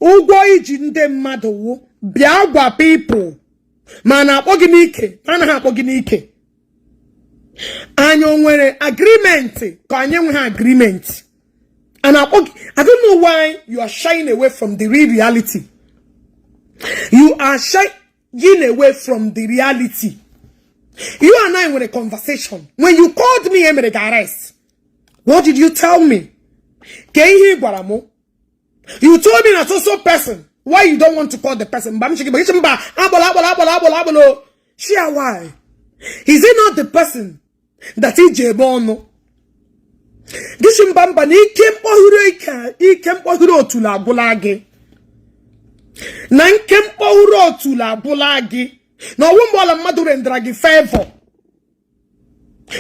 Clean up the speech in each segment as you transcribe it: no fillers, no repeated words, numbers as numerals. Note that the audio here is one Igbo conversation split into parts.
Ụgwọ iji ndị mmadụ wụ bịa gwa people ma na-akpọ gị n'ike, ma anaghị akpọ gị n'ike. Anyị o nwere agreement ka anyị enweghị agreement? A na-akpọ gị. I don't know why you are shying away from the real reality. You are shying away from the reality. You and I nwere conversation. When you called me, emere gị arrest. What did you tell me? Ka ihe ị gwara m? You told me na so so person. Why you don't want to call the person? Mba m chigi mba agbala agbala agbala agbala agbala. Share why? Is it not the person that iji ebe ọnụ? Gịsị mba mba na ike mkpọhụrụ ike mkpọhụrụ otulu agwụla gị. Na nke mkpọhụrụ otulu agwụla gị. Na ọwụ mgbe ọla mmadụ rendara gị favor.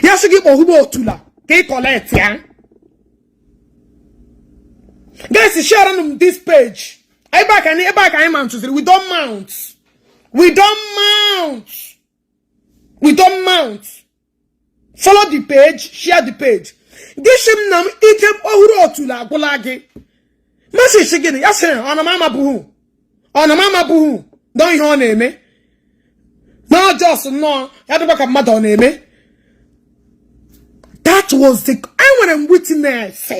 Ya sị gị kpọhụrụ otula ka ị collect ya. Guys, share on this page. Ebe a ka anyị ebe a ka anyị mount. We don't mount. We don't mount. We don't mount. Follow the page, share the page. Gịsị m na ike ọhụrụ otulu agwụla gị. Masị gịnị? Ya sịrị ọ na m amabụghị. Ọ na m amabụghị. Dọ ihe ọ na-eme. Na just nnọọ ya dịkwa ka mmadụ ọ na-eme. That was the enwere m witness.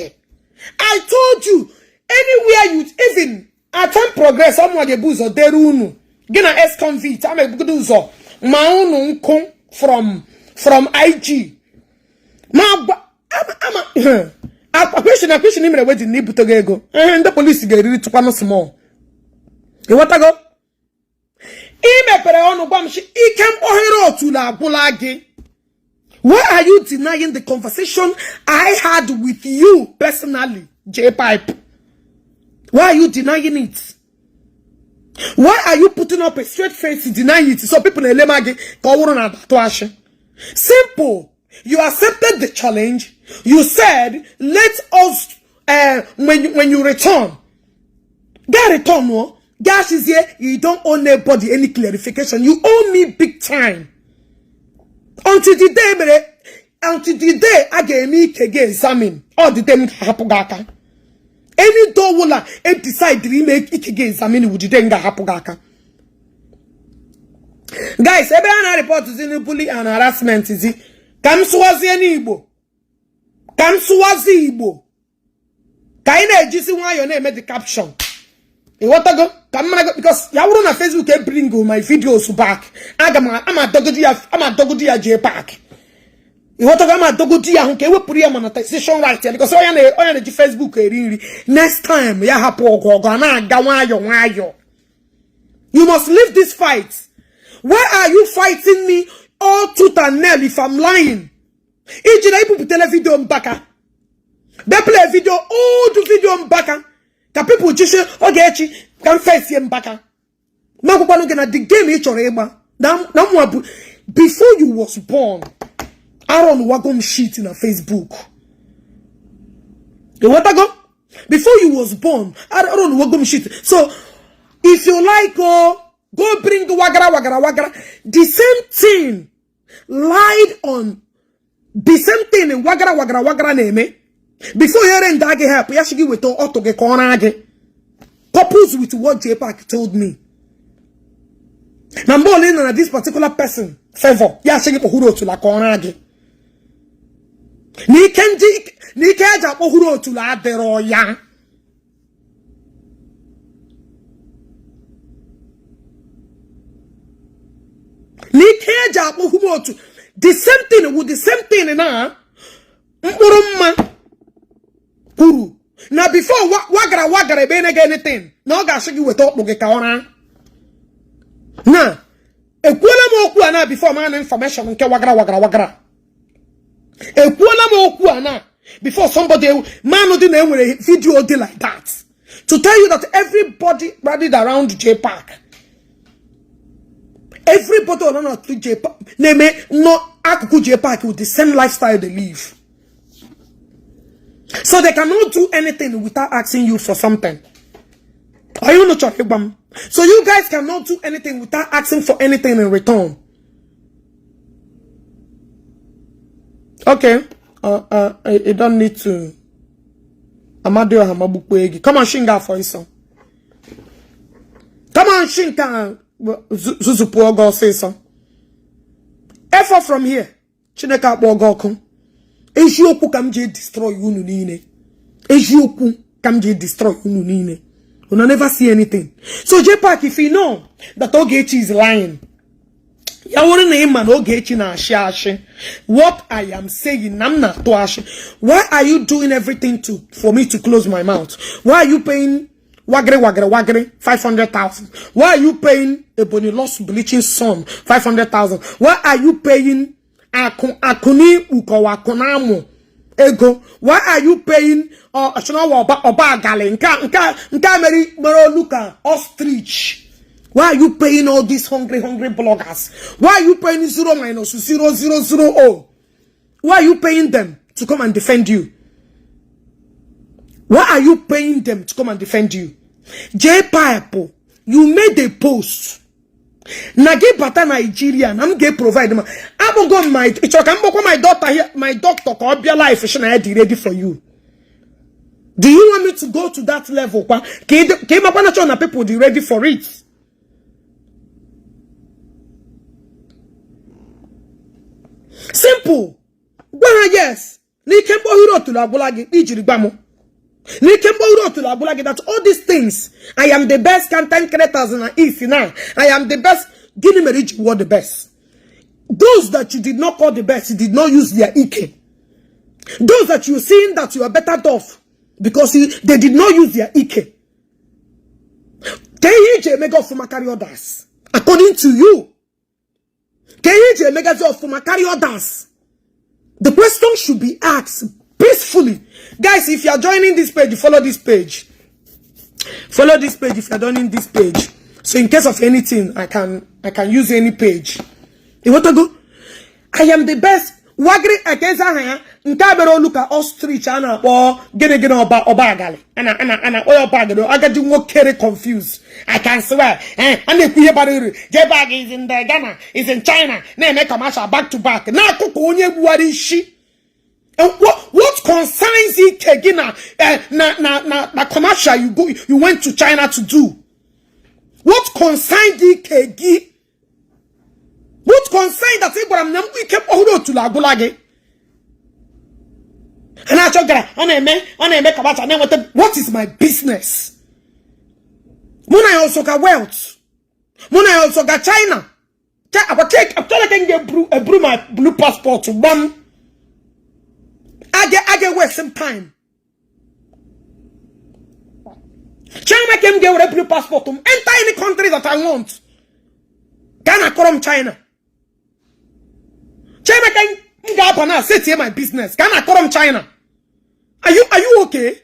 I told you anywhere you even at time progress ọmụnwa ga-ebu ụzọ dere unu gị na ex-convict ama ebugodo ụzọ ma unu nkụ from IG ma gwa ama ama question na question mere wedding na ibutego ego ihe ndị polisi ga-eriri tụkwanụ small. Ịghọtago? Ị mepere ọnụ gwa m shi ike mkpọghere otulu agwụla gị. Why are you denying the conversation I had with you personally, J Pipe? Why are you denying it? Why are you putting up a straight face to deny it? So people na-elema gị ka ọ wụrụ na atụ ashị. Simple. You accepted the challenge. You said, let us, when you return, get return, no? Gas is here. You don't owe nobody any clarification. You owe me big time. Until the day, mere, until the day I get me ike ga examine. All the day m ga-ahapụ gị aka. Any door wụla e decide ime ike ga examine with the day m ga-ahapụ gị aka. Guys, ebe a na-report zi bully and harassment zi ka m sụwazie n'Igbo. Ka m sụwazie Igbo. Ka anyị na-ejisi nwayọọ na-eme the caption. Ịghọtago? Ka m mara because ya wụrụ na Facebook e bring my videos back. Aga m ama adọgodi ya ama adọgodi ya jee park. Ịghọtago? Ama adọgodi ya ahụ ka ewepụrụ ya monetization right ya because onye na onye na-eji Facebook eri nri. Next time ya hapụ ọgụ ọgụ a na-aga nwayọọ nwayọọ. You must leave this fight. Why are you fighting me all tooth and nail if I'm lying? Iji na ibupụtala video Mbaka. They play video, old video Mbaka. Ka people jisi oge echi ka m fesie Mbaka. Ma akwụkwanụ gị na the game ị chọrọ ịgba na na mwa bụ before you was born. Aaron wago m shit na Facebook. Ịghọtago? Before you was born, Aaron wago m shit. So if you like, go go bring wagara wagara wagara. The same thing lied on the same thing wagara wagara wagara na-eme. Before you render gị help, ya shi gị weta ọtụ gị ka ọ raa gị. Couples with what J Park told me. Na mgbe ole ị nọ na this particular person favor, ya shi gị kpọhụrụ otula ka ọ raa gị. Na ike ndị na ike eji akpọhụrụ otula adịrọ ya. Na ike eji akpọhụrụ otu the same thing with the same thing na mkpụrụ mma kwuru na before wagara wagara ebe na anything na ọ ga-asị gị weta ọkpụ gị ka ọ raa. Na ekwuola m okwu a na before ma na information nke wagara wagara wagara. Ekwuola m okwu a na before somebody man dị na enwere video dị like that to tell you that everybody rallied around J Park. Everybody on na J Park na-eme nọ akụkụ J Park with the same lifestyle they live. So they cannot do anything without asking you for something. Are you not chọrọ ịgwa m? So you guys cannot do anything without asking for anything in return. Okay. You don't need to. Amadioha magbukwe gị. Come on, shinga for iso. Kama nshi nke a zuzupụ oge ọsịsọ. Effort from here. Chineke akpọ gị ọkụ. Eziokwu ka m ji destroy unu niile. Eziokwu ka m ji destroy unu niile. Una never see anything. So JPAC, if you know that Ogechi is lying, ya wụrụ na ị ma na Ogechi na-ashị ashị, what I am saying na m na-atụ ashị, why are you doing everything to for me to close my mouth? Why are you paying wagịrị wagịrị wagịrị 500,000? Why are you paying Ebony Lost Bleaching Son 500,000? Why are you paying akụ akụ n'ikpu kọwa akụ na-amụ ego? Why are you paying ọchịnawa ọba agali nke nke a mere mere olu ka ostrich? Why are you paying all these hungry hungry bloggers? Why are you paying 0 minus 0 0 0 0? Why are you paying them to come and defend you? Why are you paying them to come and defend you? JPAC, you made a post na gị bata Nigeria na m ga-provide ma akpọgo m my ị chọrọ ka m kpọkwa my daughter here, my doctor, ka ọ bịa live shi na ya dị ready for you. Do you want me to go to that level kwa ka ị makwa na chọrọ na people dị ready for it? Simple. Gwa ha yes n'ike mkpọhiri otulu agwụla gị ijiri gwa m n'ike mkpọhiri otulu agwụla gị that all these things, I am the best content creators na if now I am the best. Gịnị mere iji wụọ the best? Those that you did not call the best, you did not use their ike. Those that you seeing that you are better off because they did not use their ike. Ka ihe iji emega ọfụma karịa others, according to you? Ka ihe iji emegazi ọfụma karịa others? The question should be asked peacefully. Guys, if you are joining this page, follow this page. Follow this page if you are joining this page, so in case of anything, I can use any page. Ịghọtago? I am the best. Wagịrị ekezi aha ya nke a bịara olu ka ostrich a na-akpọ gịnị gịnị ọba ọba agali a na-akpọ ya ọba agali agadi nwokere confused. I can swear, eh, a na-ekwu ihe bara uru. JPAC is in the Ghana, is in China, na-eme commercial back to back na-akụkọ onye gbuwara isi. What concerns ike gị na na na na na commercial you went to China to do? What concerns ike gị? What concern that ị gwara m na ike ọhụrụ otulu agwụla gị? A na-achọ gara ọ na-eme commercial na-enweta. What is my business? Mụ na ya ọsọ ga wealth, mụ na ya ọsọ ga China akwa Chineke m ga-eburu eburu my blue passport gbam aga waste some time. China ka m ga-ewere blue passport m enter any country that I want. Ka a na-akọrọ m China, China ka m ga-aba na setie my business. Ka a na-akọrọ m China. Are you okay?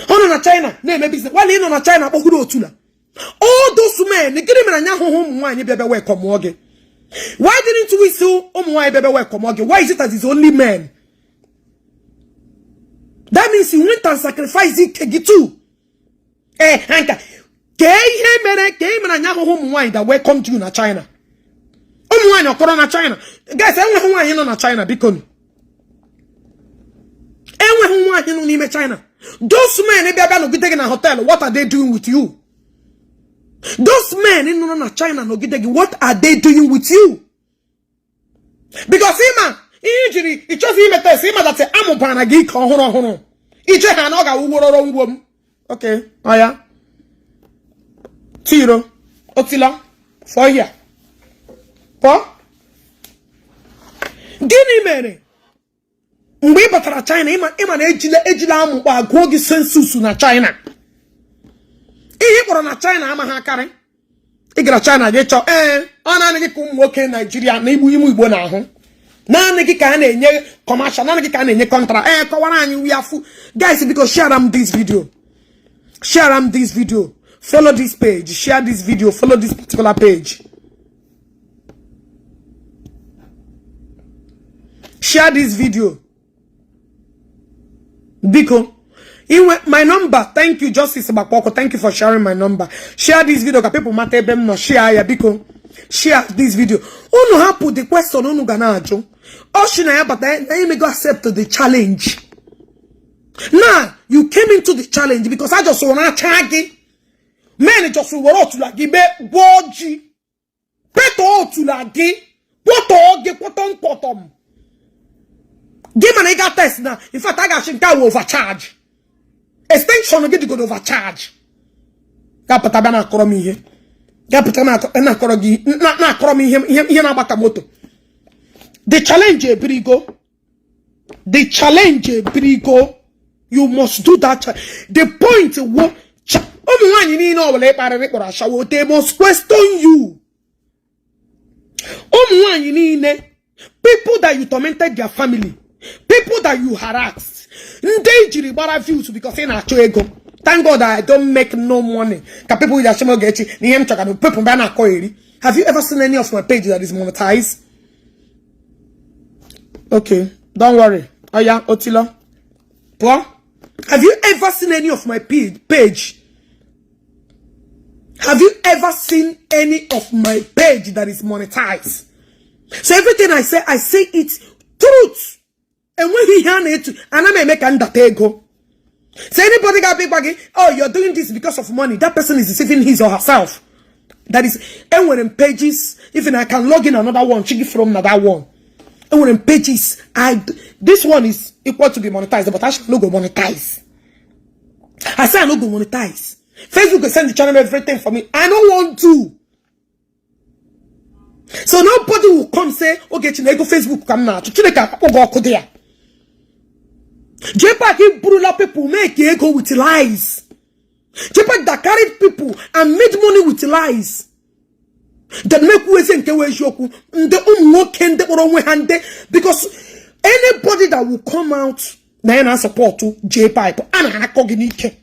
Ọ nọ na China na-eme business while ị nọ na China kpọkwuru otula. All those men, gịnị mere anyị ahụhụ ụmụ nwaanyị bịa bịa welcome gị? Why didn't we see ụmụ nwaanyị bịa bịa welcome gị? Why is it that it's only men? That means you went and sacrificed ike gị too. Ee, nka kee ihe mere ka e mere anyị ahụhụ ụmụ nwaanyị that welcomed you na China. Ụmụ nwaanyị ọkọrọ na China? Guys, enweghị nwaanyị nọ na China, biko. Enweghị nwaanyị nọ n'ime China. Those men bịa bịa nọgide gị na hotel, what are they doing with you? Those men nọ na China nọgide gị, what are they doing with you? Because ịma ihe ijiri ịchọzi ime test, ịma that amụbara gị ike ọhụrụ ọhụrụ iche ha na ọ ga-awụ wororo ngwo m. Okay, ọya tiro otila fọ here pụọ. Gịnị mere mgbe ị batara China, ịma na ejila amụkpọ agụọ gị census na China? Ihe ị kpọrọ na China amaghị akarị. Ị gara China gị chọọ, ee, ọ naanị gị ka ụmụ nwoke Naijiria na igbu ime Igbo na-ahụ. Naanị gị ka a na-enye commercial, naanị gị ka a na-enye contract. Ee, kọwara anyị wiafu. Guys, biko share am this video, share am this video, follow this page, share this video, follow this particular page, share this video, biko. Inwe my number. Thank you, Justice Gbakpọkụ. Thank you for sharing my number. Share this video ka people mata ebe m nọ. Share ya, biko, share this video. Unu hapụ the question unu ga na-ajụ. Ọ sị na ya bata na imego accept the challenge. Now you came into the challenge because I just wanna acha gị. Men just were otula gị mee gwọọ ji petọọ otula gị kwọtọọ gị kwọtọm kwọtọm gị mana ị ga test na in fact a ga-achị nke a wụ overcharge extension gị dịgodo overcharge ga-apụta bịa na-akọrọ m ihe ga-apụta na-akọrọ gị na-akọrọ m ihe ihe na-agba ka moto. The challenge ebirigo, the challenge ebirigo. You must do that. The point wụ ụmụ nwaanyị niile ọbụla ịkparịrị kpọrọ ashawo, they must question you. Ụmụ nwaanyị niile, people that you tormented their family, people that you harassed, ndị ijiri gbara views because ị na-achọ ego. Thank God I don't make no money ka people ji achị m Ogechi na ihe m chọga na people mgbe a na-akọ eri. Have you ever seen any of my page that is monetized? Okay, don't worry. Oya, otilo pụọ. Have you ever seen any of my page? Have you ever seen any of my page that is monetized? So everything I say, I say it truth. Enweghị ihe a na-etu ana m eme ka m data ego. So anybody ga-abịa gwa gị, oh, you're doing this because of money, that person is deceiving his or herself. That is, enwere m pages, even I can log in another one, chigi from na that one. Enwere m pages, I this one is equal to be monetized, but I should no go monetize. I say I no go monetize. Facebook will send the channel everything for me. I don't want to. So nobody will come say, okay, Chineke Facebook ka m na-achụ. Chineke akpọ gị ọkụ dị ya. JPAC burula people make ego with lies. JPAC that carried people and made money with lies. That make wezi nke wee eziokwu ndị ụmụ nwoke ndị kpọrọ onwe ha ndị, because anybody that will come out na ya na support JPAC a na-akọ gị n'ike.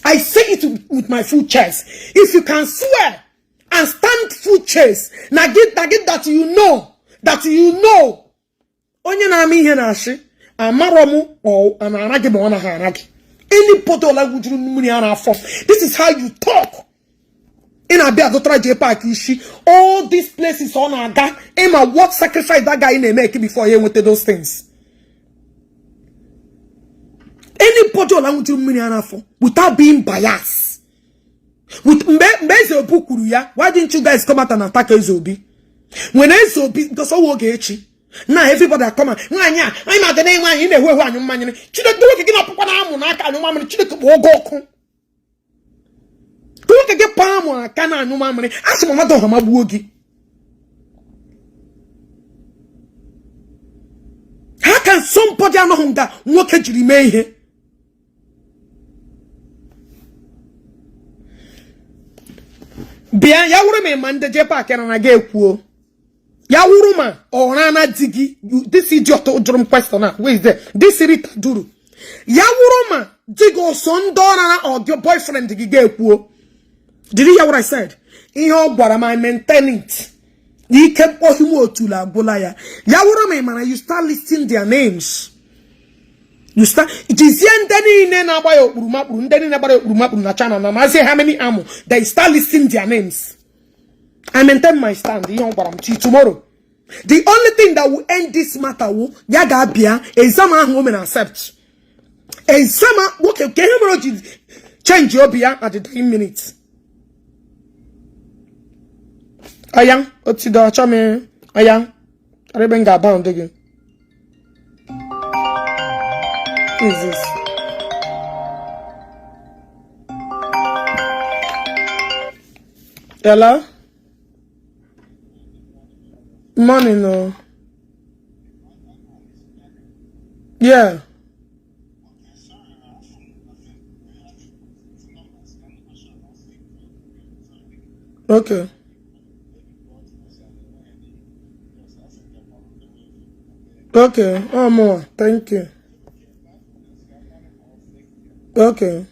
I say it with my full chest. If you can swear and stand full chest na gị na gị that you know that you know onye na-ama ihe na-ashị amarọ m ọ na-ara gị ma ọ naghị ara gị. Anybody ọla wujuru mmiri ara afọ, this is how you talk. Ị na-abịa adọtara JPAC isi all these places ọ na-aga ịma what sacrifice that guy na-eme before ya enweta those things. Anybody ọla wujuru mmiri ara afọ without being biased. With mgbe mgbe Eze Obi kwuru ya, why didn't you guys come out and attack Eze Obi? When Eze Obi, because ọwụ oge echi na everybody come out, nwaanyị a anyị ma dị nwaanyị na-ehu ehu anyụ mmanya Chineke nwoke gị na-apụkwa na amụ n'aka anyụ mamịrị Chineke kpọọ oge ọkụ nwoke gị paa amụ aka na anyụ mamịrị a sị mmadụ ọha magbuo gị. How can somebody anọghị nga nwoke jiri mee ihe? Bịa ya wụrụ ma ịma ndị JPAC na na ga-ekwuo ya wụrụ ma ọ rana di gị. This idiot jụrụ m question a, where is there this Rita duru ya wụrụ ma di gị ọsọ ndị ọ rara or your boyfriend gị ga-ekwuo. Did you hear what I said? Ihe ọ gwara m, I maintain it. Ike mkpọhi m otulu agwụla ya. Ya wụrụ ma ị mara, you start listing their names. You start jizie ndị niile na-agba ya okpuru makpuru, ndị niile gbara ya okpuru makpuru na China na mazi how many amụ, they start listing their names. I maintain my stand. Ihe ọ gwara m till tomorrow. The only thing that will end this matter wụ ya ga-abịa exam ahụ o mere accept. Exam nwoke ka ihe mere o ji change obi ya at the dying minute. Aya otido achọ m aya ebe m ga-abound gị. Who is this? Hello? Morning, no. Yeah. Okay. Okay. Oh, more. Thank you. Okay.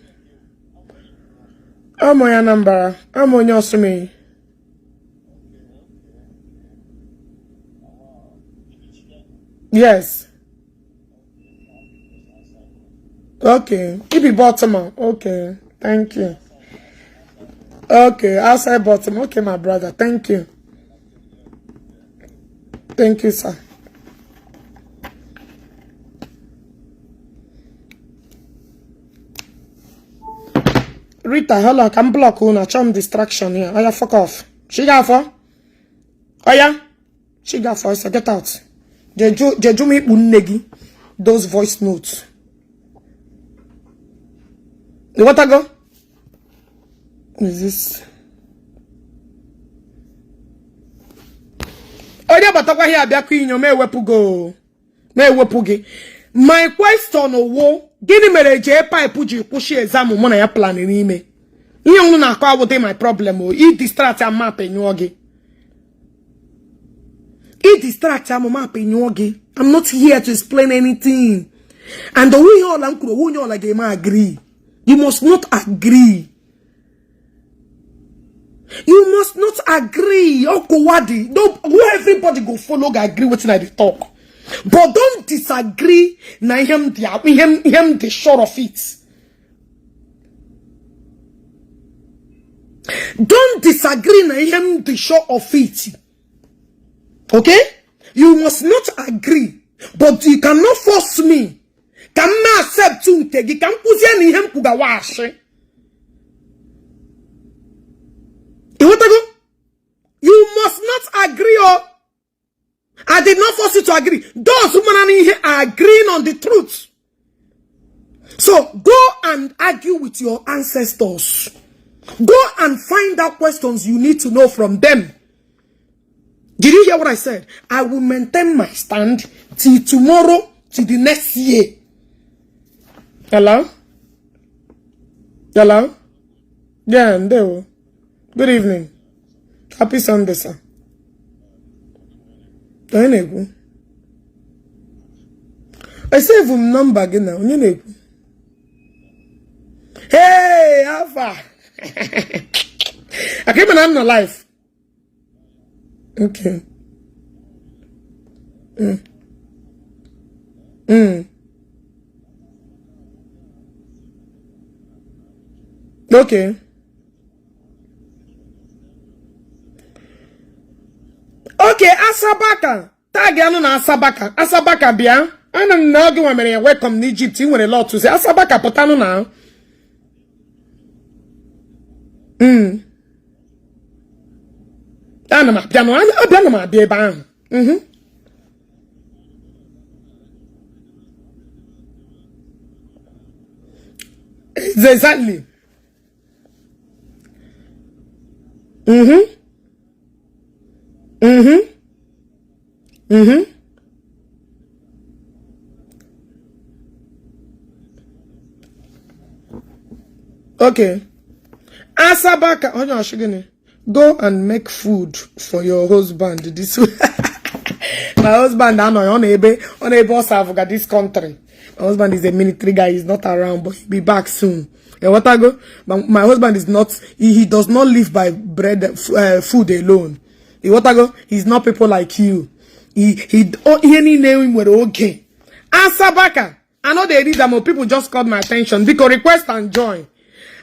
I'm onye Anambra. I'm onye Osumenyi. Yes. Okay. Ibi Baltimore. Okay. Thank you. Okay. Outside Baltimore. Okay, my brother. Thank you. Thank you, sir. Rita, hello, ka m block unu, achọ m distraction ya. Oya, fuck off. Chigafọ. Oya, chigafọ, so get out. Jeju m ikpu nne gị those voice notes. Ịghọtago? Is this? Onye batakwa here abịakwa inyo m ewepụgo m ewepụ gị. My question wụ, gịnị mere jee pipe ji kwụsị exam mụ na ya plan n'ime ihe unu na-akọ awụdị my problem o. I distract am map nyụọ gị, i distract am map nyụọ gị. I'm not here to explain anything, and onwe ihe ọla m kwuru, onwe onye ọla ga-eme agree. You must not agree. You must not agree. Okowadi. No, everybody go follow, go agree wetin I dey talk. But don't disagree na ihe m dị, ihe m dị sure of it. Don't disagree na ihe m dị sure of it. Okay? You must not agree, but you cannot force me. Ka m ma accept nke gị, ka m kwuzie na ihe m kwugawa ashị. Ịghọtago? You must not agree o. I did not force you to agree. Those who mara ihe are agreeing on the truth. So go and argue with your ancestors. Go and find out questions you need to know from them. Did you hear what I said? I will maintain my stand till tomorrow, till the next year. Hello? Hello? Yeah, ndewo. Good evening. Happy Sunday, sir. Onye na-ekwu? Esave m nọmba gị na onye na-ekwu? Hey, Alpha. Aka ịma na m nọ live. Okay. Okay. Okay, Asabaka. Tag anụ na Asabaka. Asabaka bịa. Ana m na oge nwa mere ya welcome n'Egypt. Ị nwere lot to say. Asabaka pụtanụ na. Ana m abịa, abịa na m abịa ebe ahụ. Exactly. Okay. Asabaka, onye ọchị gịnị? Go and make food for your husband this way. My husband anọghị, ọ na-ebe ọ serve this country. My husband is a military guy, he's not around, but he'll be back soon. Ịghọtago? My husband is not, he does not live by bread, food alone. Ịghọtago? He's not people like you. He oh, ihe niile nwere oge. Asabaka, I know they read them, people just called my attention. Biko request and join.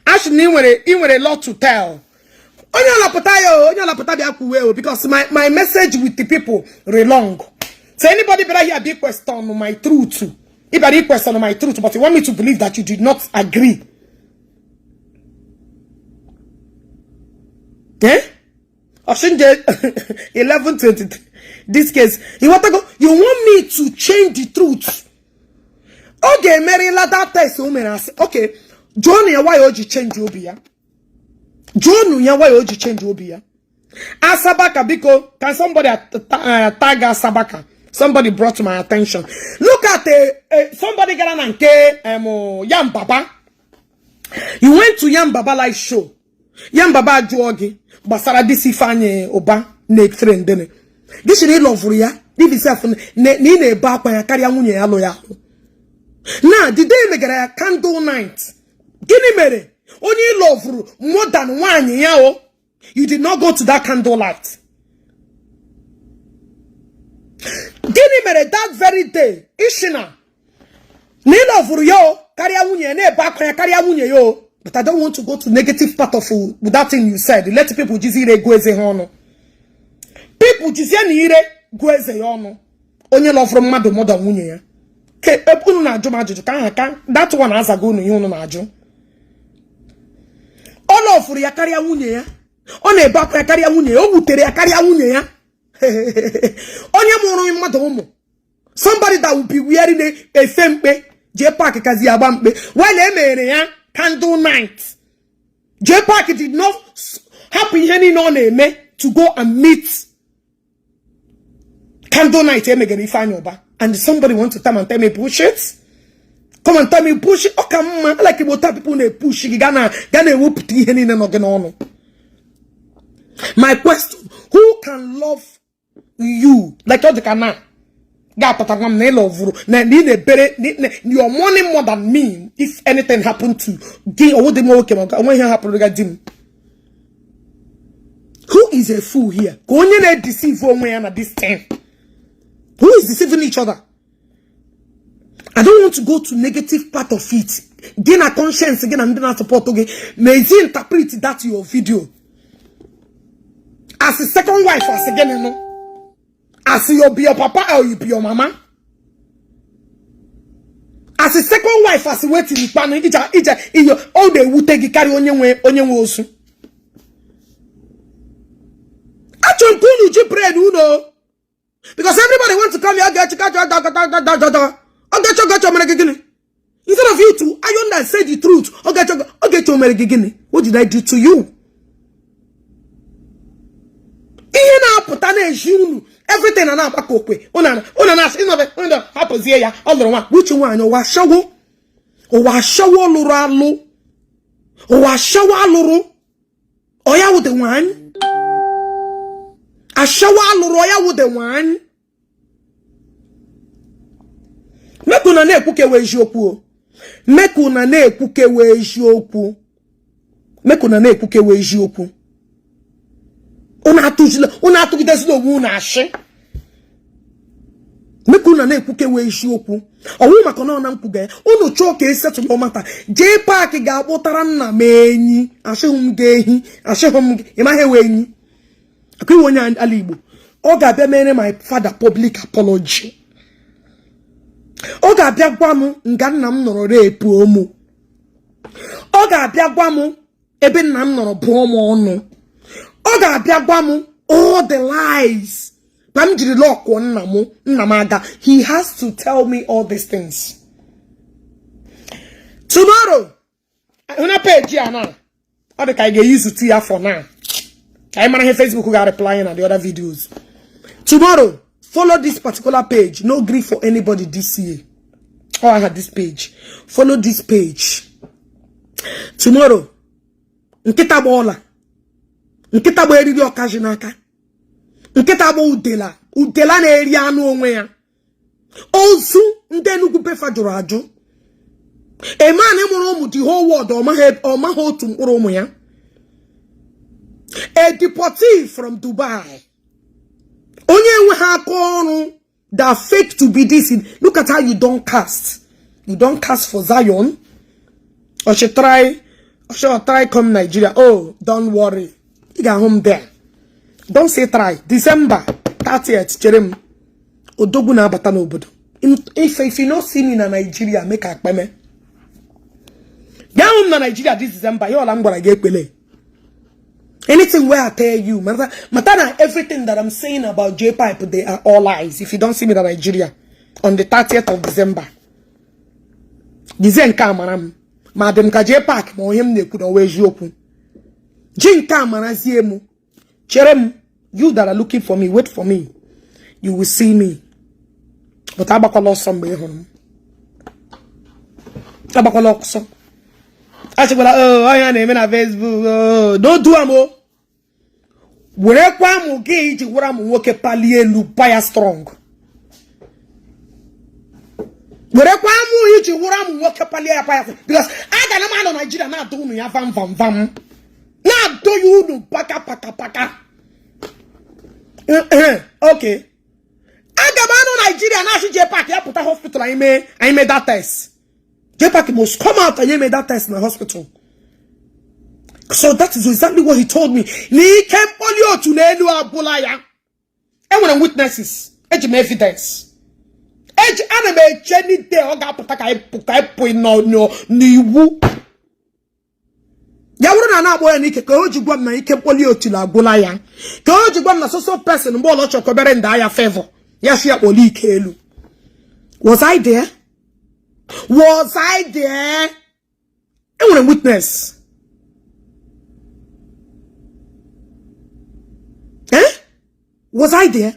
Actually, ị nwere lot to tell. Onye ọlapụta ya o, onye ọlapụta bịa kwuwe o, because my message with the people re long. So anybody better hear big question on my truth. If I question on my truth, but you want me to believe that you did not agree. Eh? Oshinje 11:23. This case, you want to go? You want me to change the truth? Oge emerila that test o mere asị. Okay, jụọnụ ya why o ji change obi ya. Jụọnụ ya why o ji change obi ya. Asabaka, biko, can somebody tag Asabaka? Somebody brought my attention. Look at somebody gara na nke Yam Baba. You went to Yam Baba live show. Yam Baba jụọ gị gbasara this Ifeanyi Ụba na-etrendene. Gị sịrị ị loverụ ya, if self na ị na-ebe akwa ya karịa nwunye ya lụ ya alụ. Na the day megara ya candle night. Gịnị mere onye ị loverụ more than nwaanyị ya o? You did not go to that candle light. Gịnị mere that very day ishina na ị loverụ ya o karịa nwunye ya, na-ebe akwa ya karịa nwunye ya o? But I don't want to go to negative part of that thing you said. Let people jizi ire gụọ eze ha ọnụ. People jizie na ire gụọ eze ya ọnụ. Onye loverụ mmadụ more than nwunye ya. Ke unu na-ajụ m ajụjụ ka aha ka that one azago unu ihe unu na-ajụ. Lọfụrụ ya karịa nwunye ya, ọ na-ebe akwa ya karịa nwunye ya, o wutere ya karịa nwunye ya. Onye mụrụ mmadụ ụmụ, somebody that will be wearing efe mkpe. JPAC kazi agba mkpe while e mere ya candle night. JPAC did not hapụ ihe niile ọ na-eme to go and meet candle night emegere Ifeanyi Uba, and somebody want to come and tell me bullshit. Come and tell me bullshit. Ọ ka mma like Igbo taa, people na-epush gị, ga na-ewepụta ihe niile nọ gị n'ọnụ. My question: who can love you like ọ dị ka na ga-apụtara m na ị lọvụrụ na ị na-ebere your money more than me? If anything happen to gị, ọwụ dị m nwoke, ma onwe ihe hapụrụ gị di m. Who is a fool here? Ka onye na-edeceive onwe ya na this thing. Who is deceiving each other? I don't want to go to negative part of it. Gị na conscience gị na ndị na-support gị mezi interpret that your video as a second wife, as gịnị nụ, as you be your papa or you be your mama, as a second wife, as wetin ikpanụ ija ija iyo ọ na-ewute gị karịa onye nwe osu. Achọrọ m ka unu ji brain unu, because everybody want to come here. Ogechi Ogechi Ogechi mere gị gịnị? Instead of you to iron and say the truth, Ogechi Ogechi o mere gị gịnị? What did I do to you? Ihe na-apụta na-eji unu everything na na-agbakọ okwe unu na-asị ịnọbe unu hapụzie ya, ọ lụrụ nwa. Which nwaanyị? Ụwa ashawo, ụwa ashawo lụrụ alụ, ụwa ashawo alụrụ ọya wụde nwaanyị, ashawo alụrụ ọya wụde nwaanyị. Make una na-ekwukewe eziokwu o, make una na-ekwukewe eziokwu, make una na-ekwukewe eziokwu. Unu atụgidezila onwe unu ashị. Make una na-ekwukewe eziokwu. Ọwụ maka na ọ na nkwuga ya unu chọọ ka esetụlụ mata. JPAC ga-akpụtara nna m enyi. Ashịghị m gị ehi, ashịghị m gị, ị maghị ewe enyi akwa iwe onye ala Igbo. Ọ ga-abịa mere my father public apology. Ọ ga-abịa gwa m nga nna m nọrọ rape ụmụ. Ọ ga-abịa gwa m ebe nna m nọrọ bụọ m ọnụ. Ọ ga-abịa gwa m all the lies ka m jiri lọkụọ nna m, nna m aga. He has to tell me all these things tomorrow. Hụ na page a na ọ dị ka anyị ga-eyuzu ya for now, ka anyị mara ihe Facebook ga-reply na the other videos tomorrow. Follow this particular page. No gree for anybody this year. Oh, I had this page. Follow this page tomorrow. Nkịta gba ọla, nkịta gba eriri ọkaji n'aka, nkịta gba udela, udela na-eri anụ onwe ya. Ozu ndị Enugu befa jụrụ ajụ. A man mụrụ ụmụ the whole world, ọ maghị otu mkpụrụ ụmụ ya. A deportee from Dubai, onye enweghị aka ọrụ that fake to be this. Look at how you don cast, you don cast for Zion. Or she try, or she try come Nigeria. Oh, don't worry, ị ga-ahụ m there. Don't say try. December 30th, chere m, odogwu na-abata n'obodo. If you no see me na Nigeria, make akpeme bịa hụ m na Nigeria this December. Ihe ọla m gwara gị, ekpele anything wey I tell you, mata mata na everything that I'm saying about JPAC, they are all lies. If you don't see me na Nigeria on the 30th of December, dizie nke a mara m ma dị m ka JPAC, ma ihe m na-ekwu na ọwa eziokwu. Ji nke a marazie m. Chere m. You that are looking for me, wait for me, you will see me. But agbakwala ọsọ mgbe ị hụrụ m, agbakwala ọsọ. Achịkwala oh, ọnya na-eme na Facebook. Oh, don't do am o. Werekwa amụ gị iji were amụ nwoke palie elu pa ya strong. Werekwa amụ iji were amụ nwoke palie ya pa ya, because a ga na m anọ Naijiria na-adụ unu ya vam vam vam, na-adụ ya unu paka paka paka. Okay, aga m anọ Naijiria na-achị JPAC ya pụta hospital, anyị mee that test. JPAC must come out, anyị mee that test na hospital. So that is exactly what he told me. Na ike mkpọli otu n'elu agwụla ya. Enwere m witnesses, eji m evidence, eji ana m eche n'ide ọ ga-apụta ka anyị pụ n'iwu. Ya bụrụ na na-akpọ ya n'ike, ka o ji gwa m na ike mkpoli otulu agwụla ya, ka o ji gwa m na so so person mgbe ọlọ chọkọbere nda ya favor ya si ya kpoli ike elu. Was I there? Was I there? Enwere m witness. Eh? Was I there?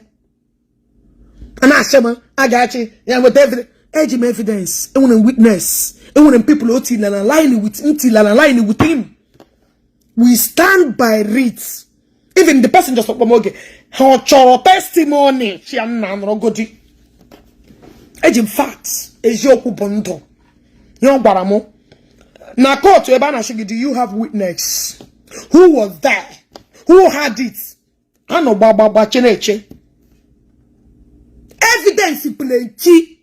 A na-asị m a ga-achị ya nweta evidence. Eji m evidence. Enwere m witness. Enwere m people o tila na line with ntila na line with him. We stand by it. Even the person just kpọm oge ha ọ chọrọ testimony chi ya nna nọrọgodi. Eji m facts. Eziokwu bụ ndụ. Ihe ọ gwara m na court ebe a na-asị gị, do you have witness? Who was there? Who had it? Ha nọ gbagbagba chere evidence plenty.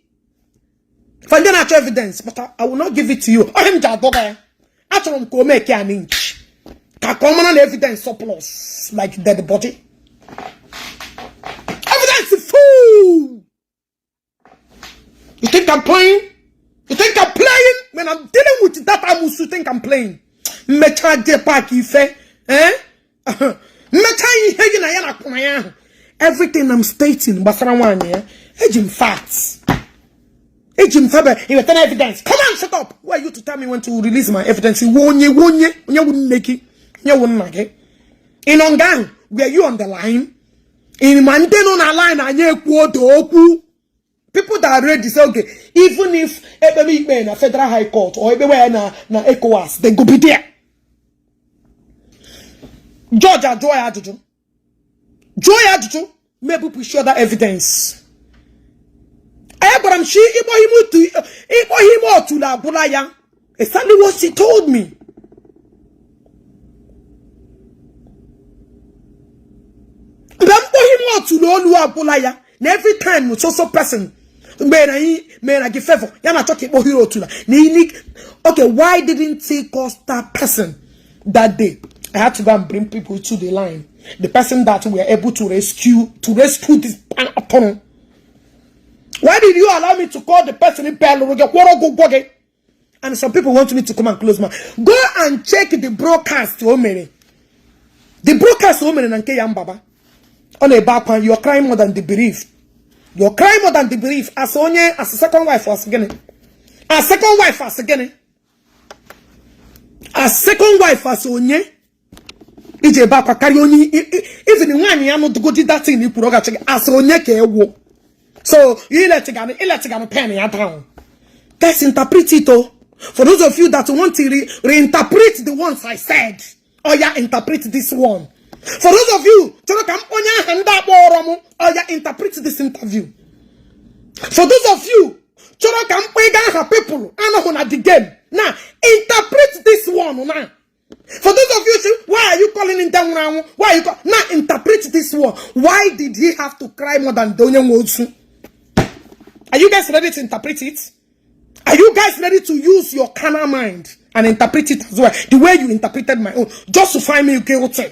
For ndị na-achọ evidence, but I will not give it to you. Onye m ji adọga ya, achọrọ m ka o make an inch ka ọ mara na evidence surplus like dead body. Evidence full. You think I'm playing? You think I'm playing? When I'm dealing with that amusu, you think I'm playing? Mmecha je park ife, eh? Mmecha ihe gị na ya na akwụna ya ahụ. Everything I'm stating gbasara nwaanyị ya, eji m facts. Eji m febe, iweta na evidence. Come on, shut up. Who are you to tell me when to release my evidence? Iwe onye, iwe onye, onye wụ nne gị, onye wụ nna gị. Ị nọ nga ahụ, were you on the line? Ị ma ndị nọ na line anyị ekwu odo okwu. People that are ready say, okay, even if ekpeme ikpe na Federal High Court or ekpewe ya na ECOWAS, they go be there. Judge ajụọ ya ajụjụ. Jụọ ya ajụjụ, mebupụ isi other evidence. Anyị gwara m shi ịkpọghị ime otulu agwụla ya. Exactly what she told me. Mgbe mkpọghị ime otulu olu agwụla ya, na every time so so person mgbe na anyị mere gị favor ya na-achọ ka ịkpọghị otula na ini. Okay, why didn't he call that person that day? I had to go and bring people to the line. The person that we were able to rescue this atụrụ. Why did you allow me to call the person in Peluru? And some people want me to come and close my. Go and check the broadcast o mere. The broadcast o mere na nke ya mbaba. Ọ na-ebe akwa, you're crying more than the bereaved. You're crying more than the bereaved. As onye, as a second wife, as gịnị? As second wife, as gịnị? As second wife, as onye? Iji ebe akwa karịa onye even nwaanyị ya nụdụgodi datin ikwuru ọ gachi gị as onye ka ewu. So iletigana pen ya down. Guys, interpret it oh. For those of you that want to reinterpret the ones I said, oh yeah, interpret this one. For those of you chọrọ ka m onye aha ndị akpọrọ m, oh yeah, interpret this interview. For those of you chọrọ ka m kpọga aha people anọghị na the game, now interpret this one now. For those of you say, why are you calling in nwụrụ anwụ? Why are you call? Now interpret this one. Why did he have to cry more than the onye nwe ozu? Are you guys ready to interpret it? Are you guys ready to use your carnal mind and interpret it as well? The way you interpreted my own, just to find me guilty.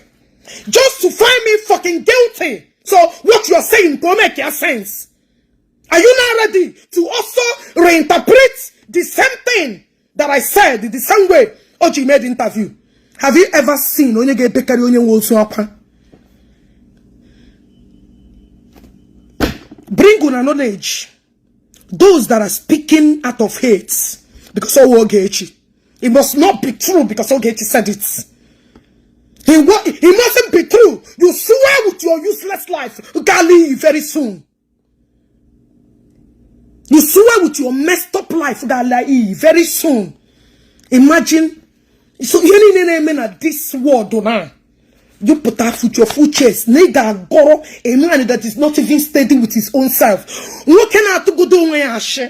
Just to find me fucking guilty. So what you're saying don't make your sense. Are you now ready to also reinterpret the same thing that I said the same way Oji made the interview? Have you ever seen onye ga-ebekarị onye nwe ozu akwa? Bring una knowledge. Those that are speaking out of hate because of Ogechi. It must not be true because Ogechi said it. It mustn't be true. You swear with your useless life, Gali, very soon. You swear with your messed up life, Gali, very soon. Imagine. So you need to na this world now. You put out with your full chest. Nigga goro, a man that is not even steady with his own self. Nwoke na-atụgodo onwe ya ashị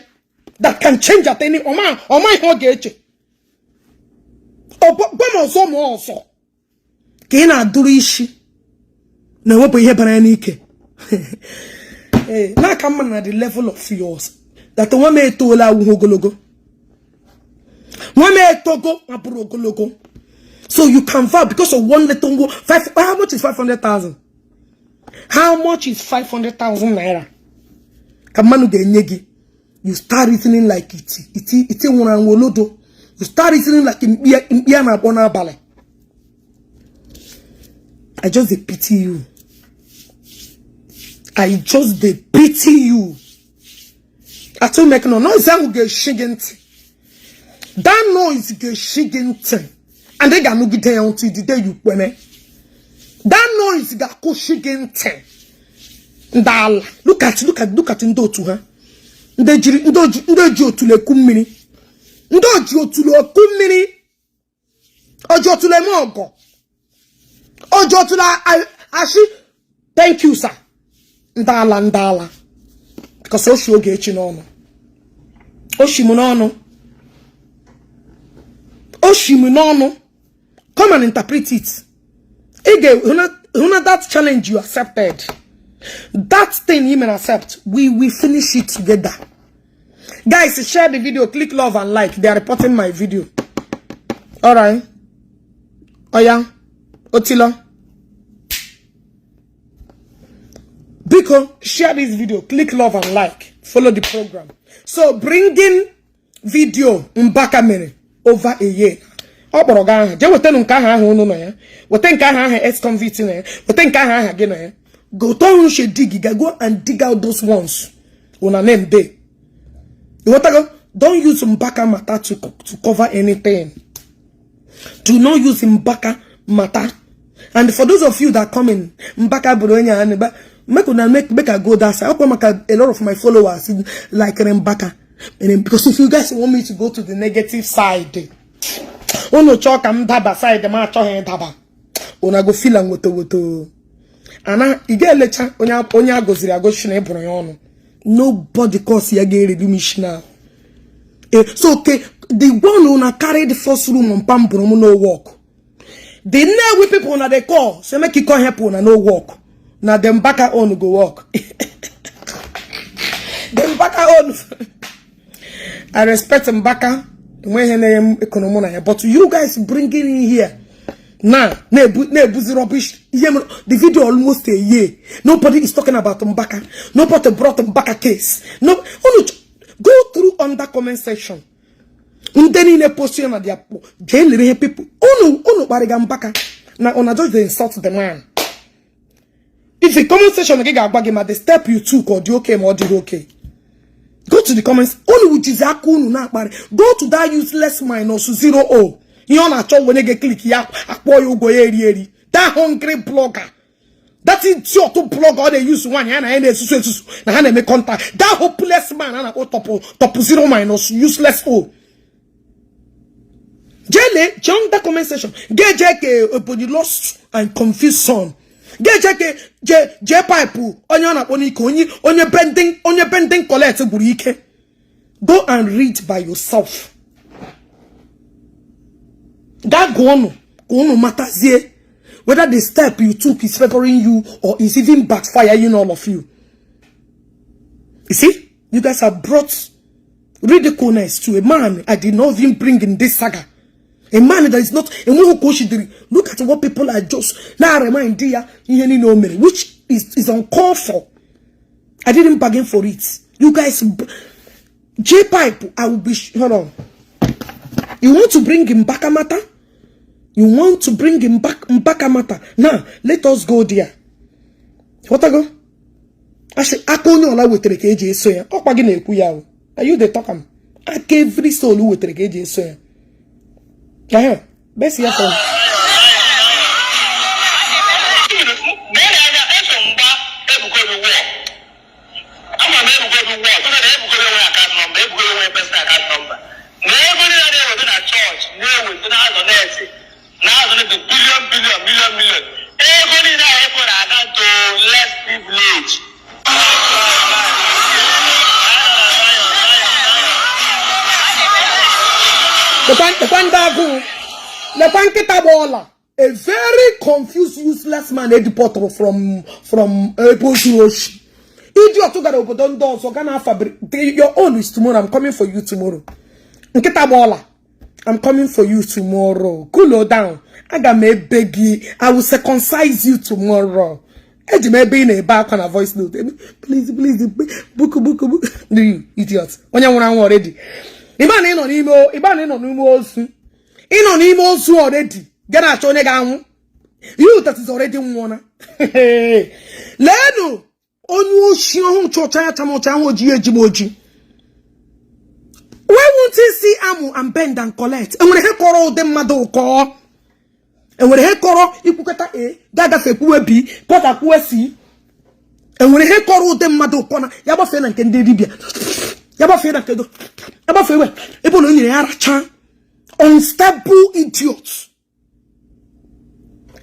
that can change at any ọma ọma ihe ọ ga-eche. Gwa m ọzọ ma ọzọ ka ị na-adụrụ isi na-ewepụ ihe bara ya n'ike. Ee, n'aka mma na the level of yours that nwa m etoola awụghị ogologo. Nwa m etogo ma bụrụ ogologo. So you can vow because of one little five. How much is 500,000? How much is 500,000 naira? Ka mmanụ ga-enye gị. You start reasoning like iti iti iti nwụrụ anwụ olodo. You start reasoning like mkpi a na-akpọ n'abalị. I just dey pity you. I just dey pity you. Atụ make no noise ahụ ga-eshi gị ntị. That noise ga-eshi gị ntị. And ị ga-anụgide ya until the day you kweme. That noise ga-akụshi gị ntị. Ndị ala. Look at, look at, look at ndị otu ha. Ndị jiri ndị ji otulu eku mmiri. Ndị oji otulu eku mmiri. Oji otulu eme ọgọ. Oji otulu ashị thank you, sir. Ndị ala, ndị ala. Because o shi Ogechi n'ọnụ. O shi m n'ọnụ. O shi m n'ọnụ. Come and interpret it. Ị ga-hụ na that challenge you accepted. That thing you may accept, we will finish it together. Guys, share the video, click love and like. They are reporting my video. All right. Oh yeah. Otilo. Biko, share this video, click love and like. Follow the program. So bringing video Mbaka mere over a year. Ọ kpọrọ gị aha, jee wetanụ nke aha ahụ unu nọ ya, weta nke aha aha ex-convict nọ ya, weta nke aha aha gị nọ ya. Go tell she dig, go and dig out those ones. Una name dey. You want to go? Don't use Mbaka matter to cover anything. Do not use Mbaka matter. And for those of you that come in, Mbaka bụrụ onye a, make una make I go that side. Ọkwa maka a lot of my followers like Mbaka. And then, because if you guys want me to go to the negative side, unu chọọ ka m daba side m achọghị ịdaba. Una go feel am woto woto. Ana ị ga-elecha onye onye a gọziri agọzi na ịbụrụ ya ọnụ. Nobody cause ya ga-eredu m isi now. So okay, the one una carry the first room on pam no work. The Nnewi people na dey call say make you come help una, no work. Na the Mbaka own go work. The Mbaka own. I respect Mbaka. Enweghị na m ekonomo na ya, but you guys bringing in here now na-ebuzi rubbish. Ihe the video almost a year. Nobody is talking about Mbaka. Nobody brought Mbaka case. No, unu go through under comment section. Ndị niile post ya na their jee lere ihe people unu unu kparịga Mbaka na una just dey insult the man. If the comment section gị ga-agwa gị ma the step you took ọ dị okay ma ọ dịghị okay. Go to the comments. Unu jizi aka unu na-akparị. Go to that useless minus zero o. Ihe ọ na-achọ onye ga-click ya akpọ ya ụgwọ ya eri eri. That hungry blogger. That idiot blogger ọ na-use nwaanyị ya na ya na-esusu esusu na ha na-eme contact. That hopeless man a na-akpọ top top zero minus useless o. Jele jee that comment section. Ga-eje ka Ebonyi lost and confused son. Ga-eje ka je je pipe onye ọ na-akpọ n'ike onye onye bending collect gburu ike. Go and read by yourself. Gaa gụọ ọnụ ka unu matazie whether the step you took is favoring you or is even backfiring all of you. You see, you guys have brought ridiculeness to a man I did not even bring in this saga. A man that is not a. Look at what people are just now remind ya ihe niile o mere, which is uncalled for. I didn't bargain for it. You guys, J Pipe, I will be, hold on. You want to bring him back matter? You want to bring him back Mbaka matter? Now, let us go there. What I go? Asị aka onye ọla wetere ka eji eso ya. Ọkwa gị na-ekwu ya o. Are you the talk am? Aka every soul wetere ka eji eso ya. Ehe, besi ya from. Mere anya eso mgba Ebuka Obi wụọ. Ama m Ebuka Obi wụọ tụrụ na Ebuka Obi nwere account number, Ebuka Obi nwere personal account number. Na ego niile na-eweta na chọọchị na-eweta na-azọ na-ese na-azọ na billion billion million million. Ego niile ahụ ego na account less privilege. Lekwa ndị agụụ. Lekwa nkịta gba ọla. A very confused, useless man edipọtụrụ from ebe o zuru oshi. Idiot gara obodo ndị ọzọ ga na fabricate. Your own is tomorrow. I'm coming for you tomorrow. Nkịta gba ọla. I'm coming for you tomorrow. Cool down. Aga m ebe gị. I will circumcise you tomorrow. Eji m ebe ị na-ebe akwa na voice note. Please, please, buku, buku, buku. You idiot. Onye nwụrụ anwụ already. Ịba na ị nọ n'ime ịba na ị nọ n'ime ozu. Ị nọ n'ime ozu already. Ga na-achọ onye ga-anwụ. You that is already nwụọna. Leenụ onye oshi ọhụụ chọcha ya chamọcha ahụ oji eji m oji. Why won't he see amụ and bend and collect? Enwere ihe kọrọ ụdị mmadụ ụkọ. Enwere ihe kọrọ ikwukọta A ga-agafe kwuwe B kọta kwuwe C. Enwere ihe kọrọ ụdị mmadụ ụkọ na ya gbafee na nke ndị dibịa, ya gbafee na nke ya gbafee ebe ebe na o nyere ya racha. Unstable idiot,